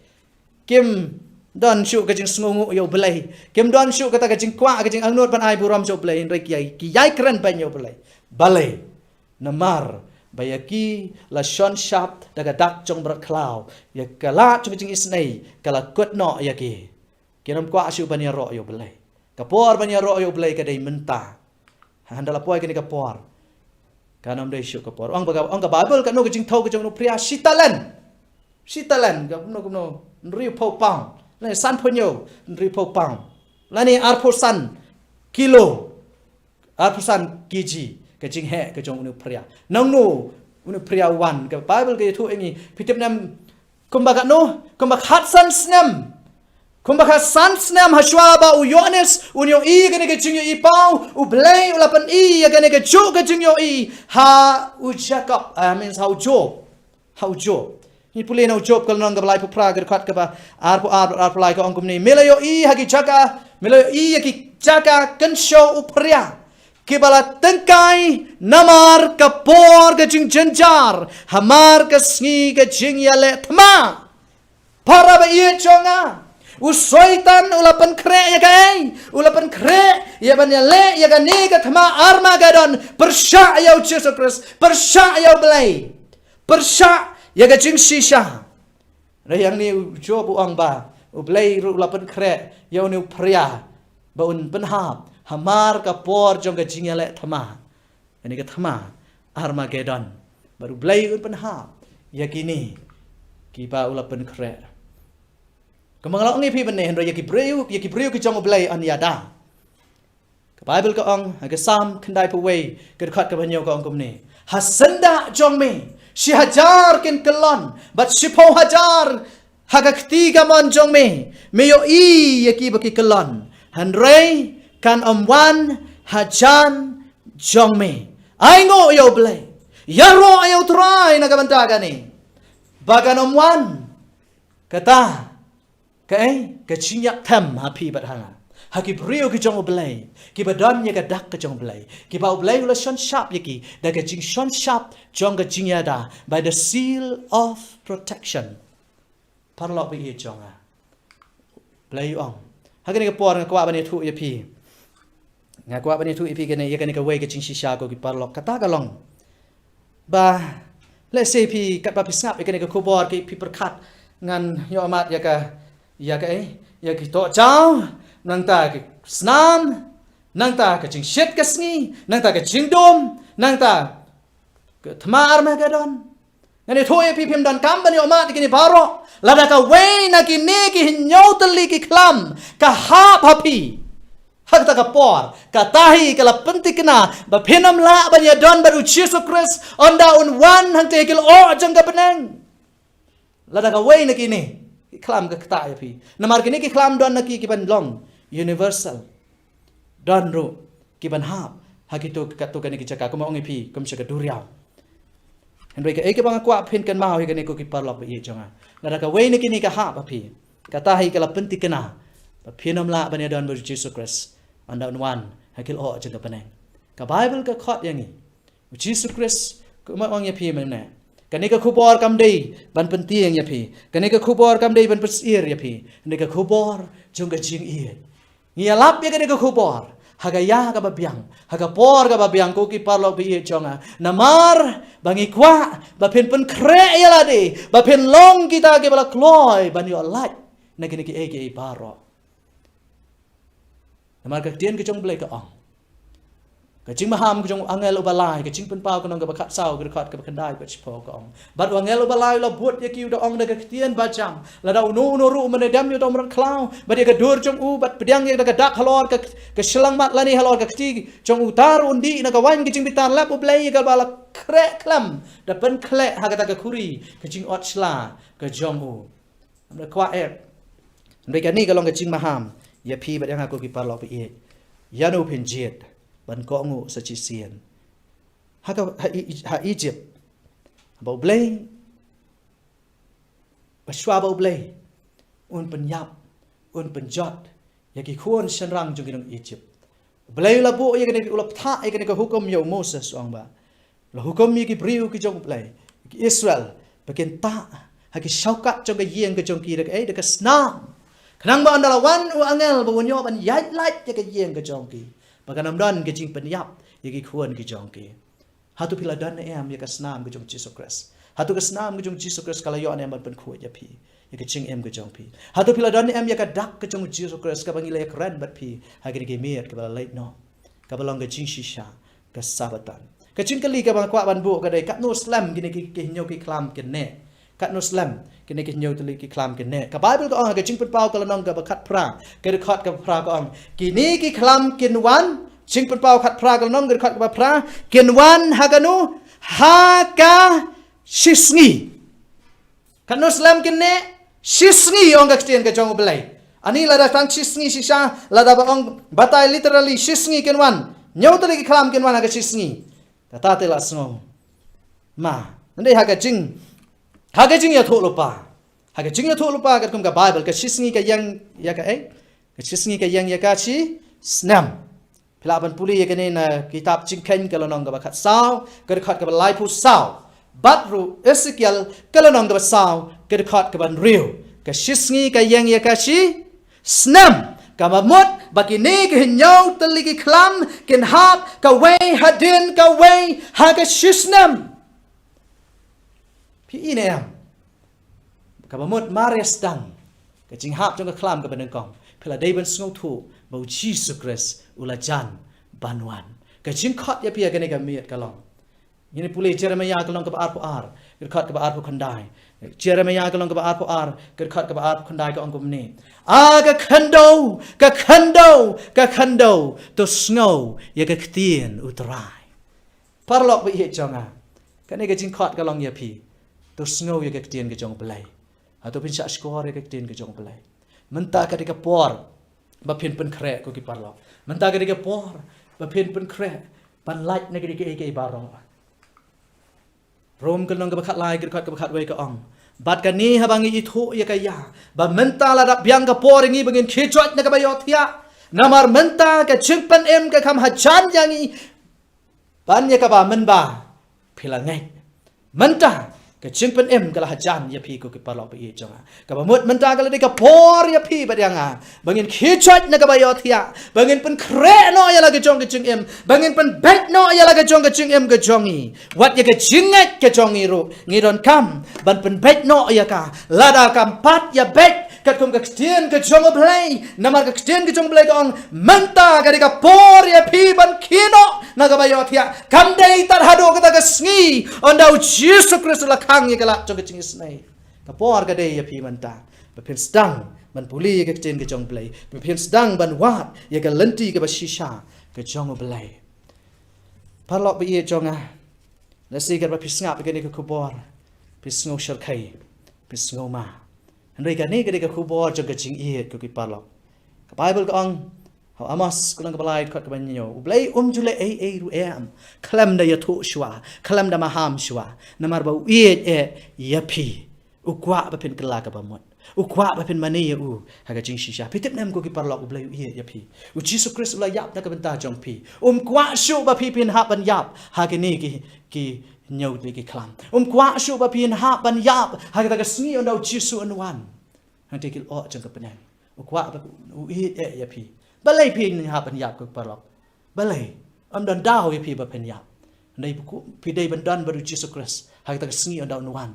Kim don shuh ka jingsngewnguh ïa U Blei. Kim don shuh kata ka jingkwah, ka jingangnud ban ai burom sha U Blei. Hynrei ki ïai, ki ïai kren beiñ ïa U Blei. Balei? Namar ba ïa ki la shon shap da ka dak jong u mrad khlaw. Ïa ka lad jong ka jingisynei ka la kut noh ïa ki. Kin ym kwah shuh ban ïaroh ïa U Blei. Ka por ban ïaroh ïa U Blei ka dei mynta. Hynda la poi kane ka por, kan ym dei shuh ka por. Ong ba ka, ong ka Baibl, kano ka jingthew ka jong u phria? Shi talen. Shi talen, ka kumno kumno, hynriewphew pound. Lane sanphew hynñiew, hynriewphew pound. Lane arphew san kilo, arphew san kg, ka jingheh ka jong une u phria. Nangno une u phria u wan? Ka Baibl ka ïathuh ïa ngi, phi tip ne em, kumba katno, kumba khatsan snem. Kumba khatsan snem hashwa ba u Ïoannis un ïohi ïa kane ka jingïohi paw, U Blei u la pyni ïa kane kajuh ka jingïohi ha u Jakob, I mean, ha u Job. Ha u Job. Ngi pule na u Job ka lynnong kaba laiphew phra, ka dkhot kaba arphew ar, arphew lai, ka ong kumne: Me la ïohi ha ki jaka, me la ïohi ïa ki jaka kynshew u phria, kiba la tyngkai namar ka por ka jingjynjar, hamar ka sngi ka jingïaleh thma. Para baieit jong nga, u Soitan u la pynkhreh ïa kaei? U la pynkhreh ïa ban ïaleh ïa kane ka thma Armageddon pyrshah ïa u Jisu Khrist, pyrshah ïa U Blei, pyrshah ïa ka jingshisha. Hynrei hangne u Job u ong ba U Blei ruh u la pynkhreh ïa une u phria ba un pynhap hamar ka por jong ka jingïaleh thma. Kane ka thma Armageddon. Bad U Blei un pynhap ïa kine kiba u la pynkhreh. Kumba nga la ong ïa phi mynne, hynrei ïa ki briew, ïa ki briew ki jong U Blei yn ïada. Ka Baibl ka ong ha ka Salm khyndaiphew wei, ka dkhot kaba hynñiew, ka ong kumne: Ha syndah jong me shi hajar kin kyllon, bad shiphew hajar ha ka kti kamon jong me, me ïohi ïa kiba ki kyllon, hynrei kan ym wan hajan jong me. Ainguh ïa U Blei, ïaroh ïa U Trai na ka bynta kane, ba kan ym wan kata, kaei, ka jingïap them ha phi bad ha nga, ha ki briew ki jong U Blei, kiba don ïa ka dak ka jong U Blei, kiba U Blei u la shon shap ïa ki da ka jingshon shap jong ka jingïada, by the seal of protection. Paralok baieit jong nga, Blei u ong, ha kane ka por nga kwah ban ïathuh ïa phi, nga kwah ban ïathuh ïa phi kane, ïa kane kawei ka jingshisha, ko ki paralok. Kata ka long ba, let's say, phi, katba phi sngap ïa kane ka khubor, ki, phi pyrkhat, ngan ïoh mad ïa ka, ïa kaei, ïa ki tohjaw, nangta ki snam, nangta ka jingshit ka sngi, nangta ka jingdum, nangta ka thma Armageddon. Ngan ïathuh ïa phi, phim donkam ban ïoh mad ïa kine baroh. Lada kawei na kine ki hynñiew tylli ki khlam ka hap ha phi ha kata ka por, kata hi ka la pynthikna ba phin ym lah ban ïadon bad U Jisu Khrist ynda un wan hangtei ha ki lyoh jong ka bneng. Lada kawei na kine ki khlam ka ktah ïa phi. Namar kine ki khlam don na ki, ki ban long universal. Don ruh ki ban hap ha kito, kato kane ki jaka, kumba ong ïa phi, kum sha ka duriaw. Hynrei kaei kaba nga kwah phin kynmaw ïa kane, ko ki paralok baieit jong nga, lada kawei na kine ka hap ha phi, kata hi ka la pynthikna ba phin ym lah ban ïadon bad U Jisu Khrist ynda un wan ha ki lyoh jong ka bneng. Ka Baibl ka khot ïa ngi, U Jisu Khrist, kumba ong ïa phi mynne, kane ka khubor kam dei ban pyntieng ïa phi, kane ka khubor kam dei ban pynsyier ïa phi, kane ka khubor jong ka jingïeit. Ngi ïalap ïa kane ka khubor ha ka ïa kaba biang, ha ka por kaba biang, ko ki paralok baieit jong nga, namar ba ngi kwah ba phin pynkhreh ïa lade, ba phin long kita kiba la kloi ban ïoh lait na kine kiei kiei baroh. Namar ka ktien ka jong U Blei ka ong, ka jingmaham ka jong u angel uba lai, ka Jingpynpaw ka lynnong kaba khatsaw, ka dkhot kaba khyndai bad shiphew, ka ong: Bad u angel uba lai u la bud ïa ki, u da ong da ka ktien bajam: Lada uno uno ruh u mane dem ïa uta u mrad khlaw bad ïa ka dur jong u, bad pdiang ïa ka dak halor ka, ka shyllangmat lane halor ka kti jong u, uta ruh un dih na ka waiñ ka jingbitar lep U Blei, ïa kaba la khreh khlem da pynkhleh ha kata ka khuri ka jingotshla ka jong u. Namar kwah eh, namar kane ka long ka jingmaham ïa phi bad ïa nga, ko ki paralok baieit. Ïano phin jied ban kohnguh sa shisien? Ha ka, ha, ha Egypt, ba U Blei, ba shwa ba U Blei un pynïap, un pynjot ïa ki khun shynrang jong ki nong Egypt, U Blei u la buh ïa kane, u la pynthah ïa kane ka hukum ïa u Moses, u ong ba, u la hukum ïa ki briew ki jong U Blei, ki Israel, ba kin tah ha ki shawkat jong ka ïing ka jong ki da kaei, da ka snam, khnang ba ynda la wan u angel ba un ïoh ban ïaid lait ïa ka ïing ka jong ki, ba kan ym don ka jingpynïap ïa ki khun ki jong ki. Hato phi la don ne em ïa ka snam ka jong U Jisu Khrist? Hato ka snam ka jong u Jisu Khrist ka la ïoh ne em ban pynkhuid ïa phi ïa ka jingim ka jong phi? Hato phi la don ne em ïa ka dak ka jong u Jisu Khrist kaba ngi la ïakren bad phi ha kine ki miet kiba la leit noh, kaba long ka jingshisha ka Sabbaton? Ka jingkylli kaba nga kwah ban buh ka dei, katno slem kine ki, ki hynñiew ki khlam kine? Katno slem kine ki hynñiew tylli ki khlam kine? Ka Baibl ka ong ha ka Jingpynpaw ka lynnong kaba khatphra, ka dkhot kaba phra ka ong, kine ki khlam kin wan, Jingpynpaw khatphra ka lynnong, ka dkhot kaba phra, kin wan ha kano? Ha ka shisngi. Katno slem kine? Shisngi, ong ka ktien ka jong U Blei. Ani lada tang shisngi shisha, lada ba ong batai literally, shisngi kin wan. Hynñiew tylli ki khlam kin wan ha ka shisngi. Kata te la sngew. Ma, nda ha ka jing, ha ka jingïathuhlypa, ha ka jingïathuhlypa katkum ka Baibl, ka shisngi ka ïeng ïa kaei? Ka shisngi ka ïeng ïa ka shisnem. Phi lah ban pule ïa kane na kitab Jingkheiñ ka lynnong kaba khatsaw, ka dkhot kaba laiphew saw. Bad ruh Esekiel ka lynnong kaba saw, ka dkhot kaba hynriew. Ka shisngi ka ïeng ïa ka shisnem. Kaba mut ba kine ki hynñiew tylli ki khlam kin hap kawei hadien kawei ha ka shisnem. Phi i ne em? Kaba mut mar ïa sdang ka jinghap jong ka khlam kaba nyngkong, phi la dei ban sngewthuh ba u Jisu Khrist u la jan ban wan. Ka jingkhot ïa phi ha kane ka miet ka long, ngin pule Jeremaïah ka lynnong kaba arphew ar, ka dkhot kaba arphew khyndai. Jeremaïah ka lynnong kaba arphew ar, ka dkhot kaba arphew khyndai ka ong kumne: A ka khyndew, ka khyndew, ka khyndew, to sngew ïa ka ktien U Trai. Paralok ba ïeit jong nga, kane ka jingkhot ka long ïa phi, to sngew ïa ka ktien ka jong U Blei. Hato phin shah shkor ïa ka ktien ka jong U Blei? Mynta ka dei ka por ba phin pynkhreh, ko ki paralok. Mynta ka dei ka por ba phin pynkhreh ban lait na ka dei kaei kaei baroh. Rom ka lynnong kaba khatlai, ka dkhot kaba khatwei ka ong: Bad kane haba ngi ithuh ïa ka ïa, ba mynta la dap biang ka por ïa ngi ba ngin khie joit na kaba ïohthiah. Namar mynta ka jingpynim ka kham hajan ïa ngi ban ïa kaba mynba phi la ngeit. Mynta ka jingpynim ka la hajan ïa phi, ko ki paralok ba ïeit jong nga. Kaba mut mynta ka la dei ka por ïa phi bad ïa nga ba ngin khie joit na kaba ïohthiah, ba ngin pynkhreh noh ïa la ka jong ka jingim, ba ngin pynbeit noh ïa la ka jong ka jingim ka jong ngi. Wat ïa ka jingngeit ka jong ngi ruh ngi donkam ban pynbeit noh ïa ka, lada kam pat ïa beit katkum ka ktien ka jong U Blei. Namar ka ktien ka jong U Blei ka ong, mynta ka dei ka por ïa phi ban khie noh na kaba ïohthiah. Kam dei tad haduh kata ka sngi ynda u Jisu Khrist u la khang ïa ka lad jong ka jingisynei. Ka por ka dei ïa phi mynta ba phin sdang ban pule ïa ka ktien ka jong U Blei, ba phin sdang ban wad ïa ka lynti kaba shisha ka jong U Blei. Paralok ba ïeit jong nga, lehse katba phi sngap ïa kane ka khubor phi sngew shyrkhei, phi sngew ma. Hynrei kane ka dei ka khubor jong ka jingïeit, ko ki paralok. Ka Baibl ka ong ha u Amos ka lynnong kaba lai, dkhot kaba hynñiew: U Blei um ju leh ei ei ruh em khlem da ïathuh shuwa, khlem da maham shuwa, namar ba u ïeit eh ïa phi. U kwah ba phin kylla kaba mut. U kwah ba phin mane ïa u ha ka jingshisha. Phi tip ne em, ko ki paralok, U Blei u ïeit ïa phi. U Jisu Khrist u la ïap na ka bynta jong phi. Um kwah shuh ba phi phin hap ban ïap ha kine ki, ki hynñiew tylli ki khlam. Um kwah shuh ba phin hap ban ïap ha kata ka sngi ynda u Jisu un wan. Hangta ki lyoh jong ka bneng. U kwah ba, u ïeit eh ïa phi. Balei phin hap ban ïap, ko ki paralok? Balei? Ym don daw ïa phi ba phin ïap. Hynrei phi dei ban don bad u Jisu Khrist ha kata ka sngi ynda un wan.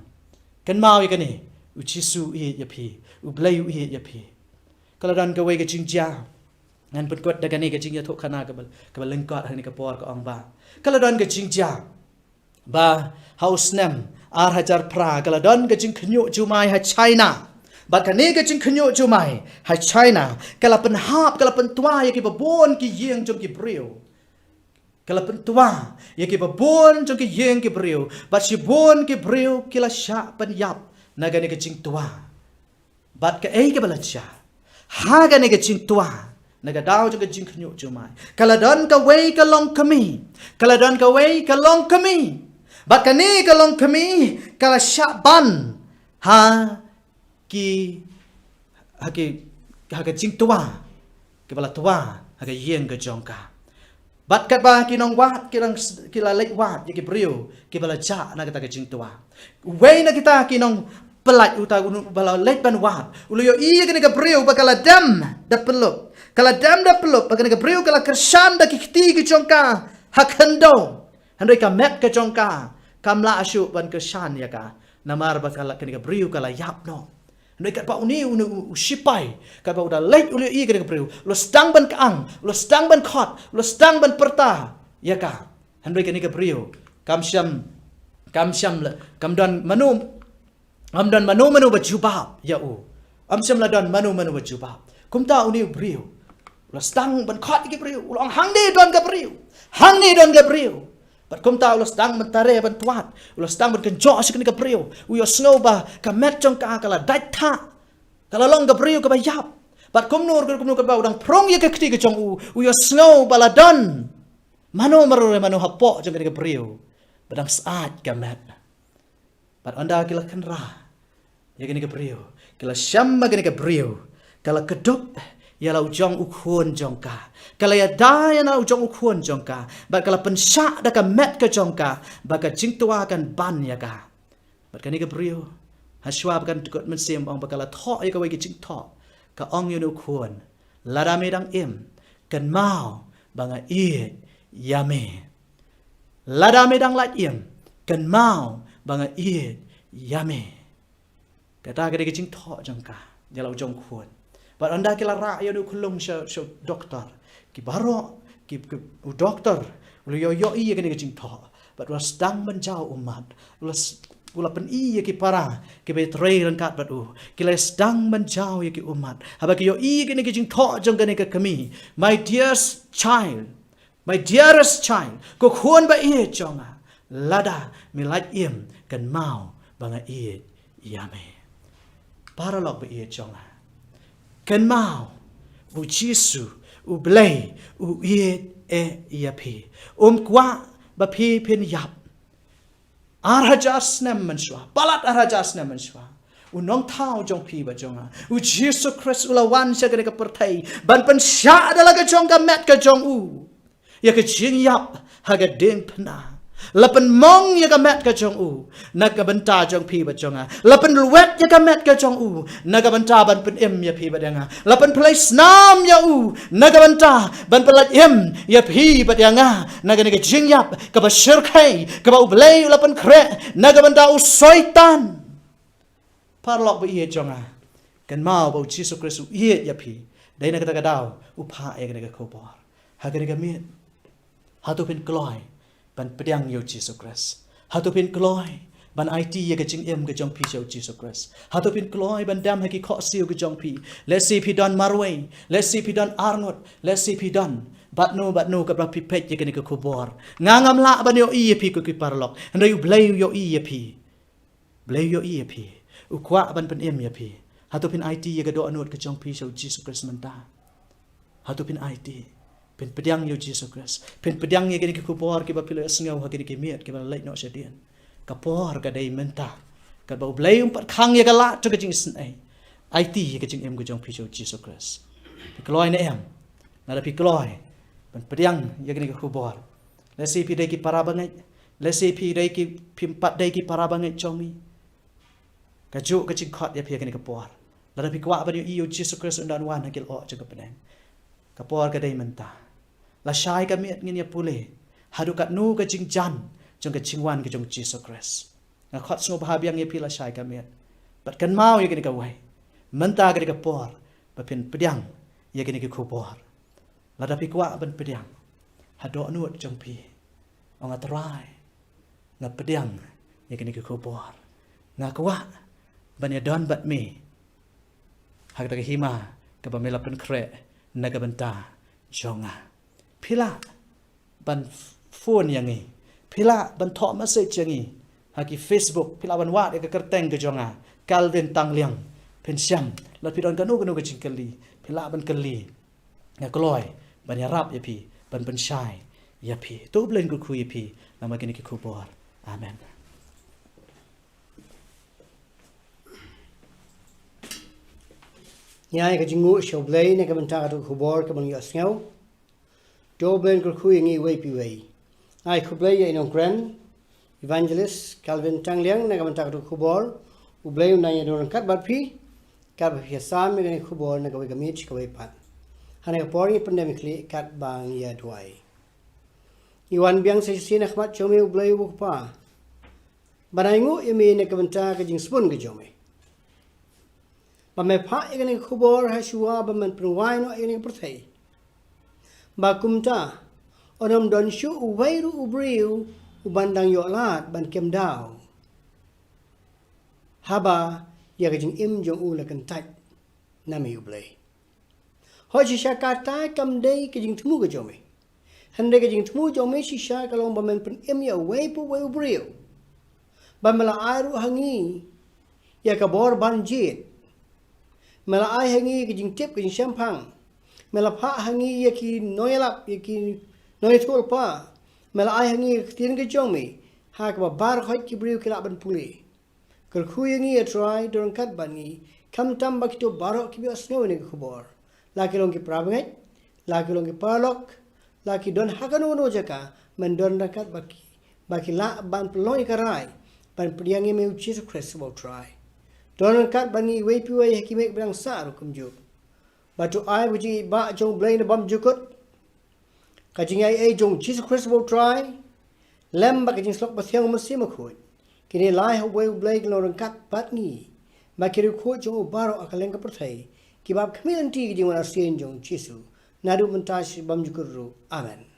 Kynmaw ïa kane, u Jisu u ïeit ïa phi, U Blei u ïeit ïa phi. Ka la don kawei ka jingjia, ngan pynkut da kane ka jingïathuhkhana kaba, kaba lyngkot ha kane ka por, ka ong ba ka la don ka jingjia ba ha u snem ar hajar phra ka la don ka jingkhynñiuh jumai ha China. Bad kane ka jingkhynñiuh jumai ha China ka la pynhap, ka la pyntwa ïa kiba bun ki ïing jong ki briew. Ka la pyntwa ïa kiba bun jong ki ïing ki briew. Bad shibun ki briew ki la shah pynïap na kane ka jingtwa. Bad kaei kaba la jia ha kane ka jingtwa na ka daw jong ka jingkhynñiuh jumai? Ka la don kawei ka longkmie. Ka la don kawei ka longkmie. Bad kane ka longkmie ka la shah ban ha ki, ha ki, ha ka jingtwa kaba la twa ha ka ïing ka jong ka. Bad katba ki nongwad ki dang s-, ki la leit wad ïa ki briew kiba la jah na kata ka jingtwa, uwei na kita ki nongpyllait, uta u nong ba la leit ban wad, u la ïohi ïa kane ka briew ba ka la dem da pyllup. Ka la dem da pyllup, ba kane ka briew ka la kyrshan da ki kti ki jong ka ha khyndew. Hynrei ka met ka jong ka kam lah shuh ban kyrshan ïa ka, namar ba ka la, kane ka briew ka la ïap noh. Hynrei katba une, une u, u sipai, katba u da leit u la ïohi ïa kane ka briew, u la sdang ban kyang, u la sdang ban khot, u la sdang ban pyrta ïa ka. Hynrei kane ka briew kam shym, kam shym la, kam don mano, kam don mano mano ba jubab ïa u. Kam shym la don mano mano ba jubab. Kumta une u briew u la sdang ban khot ïa ki briew, u la ong, "Hangne don ka briew, hangne don ka briew." Bad kumta u la sdang ban tare ban twad, u la sdang ban kynjoh sha kane ka briew. U ïohsngew ba ka met jong ka ka la dait thah, ka la long ka briew kaba ïap. Bad kumno ruh kumno, katba u dang prong ïa ka kti ka jong u, u ïohsngew ba la don mano marwei mano hapoh jong kane ka briew ba dang syaid ka met. Bad ynda ki la kynrah ïa kane ka briew, ki la shem ba kane ka briew ka la kdup ïa la u jong u khun jong ka, ka la ïada ïa la u jong u khun jong ka, bad ka la pynshah da ka met ka jong ka ba ka jingtwa kan ban ïa ka. Bad kane ka briew, hashwa ba kan dkut mynsiem, ong ba ka la thoh ïa kawei ka jingthoh, ka ong ïa une u khun, "Lada me dang im, kynmaw ba nga ïeit ïa me. Lada me dang lait im, kynmaw ba nga ïeit ïa me." Kata ka dei ka jingthoh jong ka ïa la u jong u khun. Bad ynda ki la rah ïa une u khyllung sha, sha u doktor, ki baroh, ki, ki, u doktor u la ïoh, ïohi ïa kane ka jingthoh. Bad u la sdang ban jaw ummat. U la s-, u la pyni ïa ki para kiba trei ryngkat bad u. Ki la sdang ban jaw ïa ki ummat haba ki ïohi ïa kane ka jingthoh jong kane ka kmie. "My dear child, my dearest child, ko khun ba ïeit jong nga, lada me lait im, kynmaw ba nga ïeit ïa me." Paralok ba ïeit jong nga, kynmaw, U Jisu U Blei u ïeit eh ïa phi. Um kwah ba phi phin ïap. Ar hajar snem mynshuwa, palat ar hajar snem mynshuwa, U Nongthaw jong phi bad jong nga, U Jisu Khrist, u la wan sha kane ka pyrthei ban pynshah da la ka jong ka met ka jong u ïa ka jingïap ha ka diengphna. La pynmong ïa ka met ka jong u na ka bynta jong phi bad jong nga. La pynlwet ïa ka met ka jong u na ka bynta ban pynim ïa phi bad ïa nga. La pynphlei snam ïa u na ka bynta ban pynlait im ïa phi bad ïa nga na kane ka jingïap kaba shyrkhei, kaba U Blei u la pynkhreh na ka bynta u Soitan. Paralok ba ïeit jong nga, kynmaw ba U Jisu Khrist u ïeit ïa phi. Dei na kata ka daw u phah ïa kane ka khubor ha kane ka miet. Hato phin kloi ban pdiang ïa U Jisu Khrist? Hato phin kloi ban aiti ïa ka jingim ka jong phi sha U Jisu Khrist? Hato phin kloi ban dem ha ki khohsiew ka jong phi? Lehse phi don marwei, lehse phi don arngut, lehse phi don bad no bad no, kaba phi peit ïa kane ka khubor. Nga ngam lah ban ïohi ïa phi ko ki paralok, hynrei U Blei u ïohi ïa phi. Blei u ïohi ïa phi. U kwah ban pynim ïa phi. Hato phin aiti ïa ka dohnud ka jong phi sha U Jisu Khrist mynta? Hato phin aiti? Phin pdiang ïa U Jisu Khrist? Phin pdiang ïa kine ki khubor kiba phi la sngew ha kine ki miet kiba la leit noh shadien? Ka por ka dei mynta. Katba U Blei um pat khang ïa ka lad jong ka jingisynei, aiti ïa ka jingim ka jong phi sha U Jisu Khrist. Phi kloi ne em? Lada phi kloi ban pdiang ïa kine ki khubor, lehse phi dei ki para bangeit, lehse phi dei ki, phim pat dei ki para bangeit jong ngi, kajuh ka jingkhot ïa phi ha kane ka por. Lada phi kwah ban ïohi ïa U Jisu Khrist un dang wan ha ki lyoh jong ka bneng, ka por ka dei mynta. Lashai ka miet ngin ïa pule haduh katno ka jingjan jong ka jingwan ka jong U Jisu Khrist. Nga khot sngewbha biang ïa phi lashai ka miet. Bad kynmaw ïa kane kawei, mynta ka dei ka por ba phin pdiang ïa kine ki khubor. Lada phi kwah ban pdiang, ha dohnud jong phi, ong, "A Trai, nga pdiang ïa kine ki khubor. Nga kwah ban ïadon bad me ha kata ka hima kaba me la pynkhreh na ka bynta jong nga." Phi lah ban phone ïa ngi. Phi lah ban thoh message ïa ngi ha ki Facebook. Phi lah ban wad ïa ka kyrteng ka jong nga, Calvin Tangliang. Phin shem, lada phi don kano kano ka jingkylli, phi lah ban kylli. Nga kloi ban ïarap ïa phi, ban pynshai ïa phi. To U Blei un kyrkhu ïa phi namar kine ki khubor. Amen. Ngi ai ka jingnguh sha U Blei na ka bynta katu ka khubor kaba ngi ïohsngew. To U Blei un kyrkhu ïa ngi iwei pa iwei. Ai khublei ïa i nongkren Evangelist Calvin Tangliang na ka bynta katu ka khubor. U Blei un nang ïadon ryngkat bad phi, katba phi ïasam ïa kane ka khubor na kawei ka miet sha kawei pat. Ha kane ka por ngi pyndem ïa khlieh katba ngi ïa duwai. Ngi wan biang sa shisien ha khmat jong me U Blei uba U Kpa. Ban ainguh ïa me na ka bynta ka jingsbun ka jong me. Ba me phah ïa kane ka khubor ha shuwa ba men pynwai noh ïa kane ka pyrthei. Ba kumta, un ym don shuh uwei ruh u briew uban dang ïoh lad ban kem daw. Haba ïa ka jingim jong u la kyntait na me U Blei. Hooid shisha kata kam dei ka jingthmu ka jong me. Hynrei ka jingthmu jong me shisha ka long ba men pynim ïa uwei pa uwei u briew. Ba me la ai ruh ha ngi ïa ka bor ban jied. Me la ai ha ngi ïa ka jingtip ka jingshemphang. Me la phah ha ngi ïa ki nongïalap, ïa ki nongïathuhlypa. Me la ai ha ngi ïa ka ktien ka jong me. Ha kaba baroh ki briew ki lah ban pule. Kyrkhu ïa ngi, A Trai, don ryngkat bad ngi, khamtam ba kito baroh kiba ïohsngew ïa kane ka khubor, la ki long ki parabangeit, la ki long ki paralok, la ki don ha kano kano jaka, men don ryngkat bad ki, ba ki lah ban pynlong ïa ka rai ban pdiang ïa me, U Jisu Khrist uba U Trai. Don ryngkat bad ngi iwei pa iwei ha ki miet ba dang sah ruh kumjuh. Bad to ai ba ka jingïeit jong U Blei na bymjukut, ka jingaiei jong U Jisu Khrist uba U Trai, lem bad ka jingsyllok bathiang U Mynsiem Bakhuid, kine lai ha uwei U Blei kin long ryngkat bad ngi, bad ki riewkhuid jong u baroh ha kylleng ka pyrthei, kiba ap khmih lynti ha ka jingwan arsien jong U Jisu, naduh mynta sha bymjukut ruh. Amen.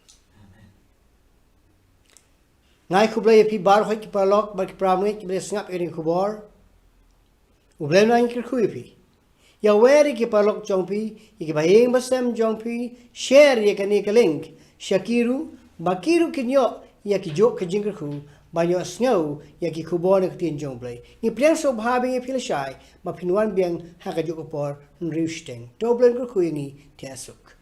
Nga ai khublei ïa phi baroh ki paralok bad ki parabangeit kiba la sngap ïa kane ka khubor. U Blei un nang kyrkhu ïa phi. Ïawer ïa ki paralok jong phi, ïa ki bahaïing bahasem jong phi, share ïa kane ka link sha ki ruh, ba ki ruh kin ïoh ïa kajuh ka jingkyrkhu, ban ïohsngew ïa ki khubor na ka ktien jong U Blei. Ngi pdiang sngewbha biang ïa phi lashai, ba phin wan biang ha kajuh ka por, hynriew shiteng. To U Blei un kyrkhu ïa ngi, thiah suk.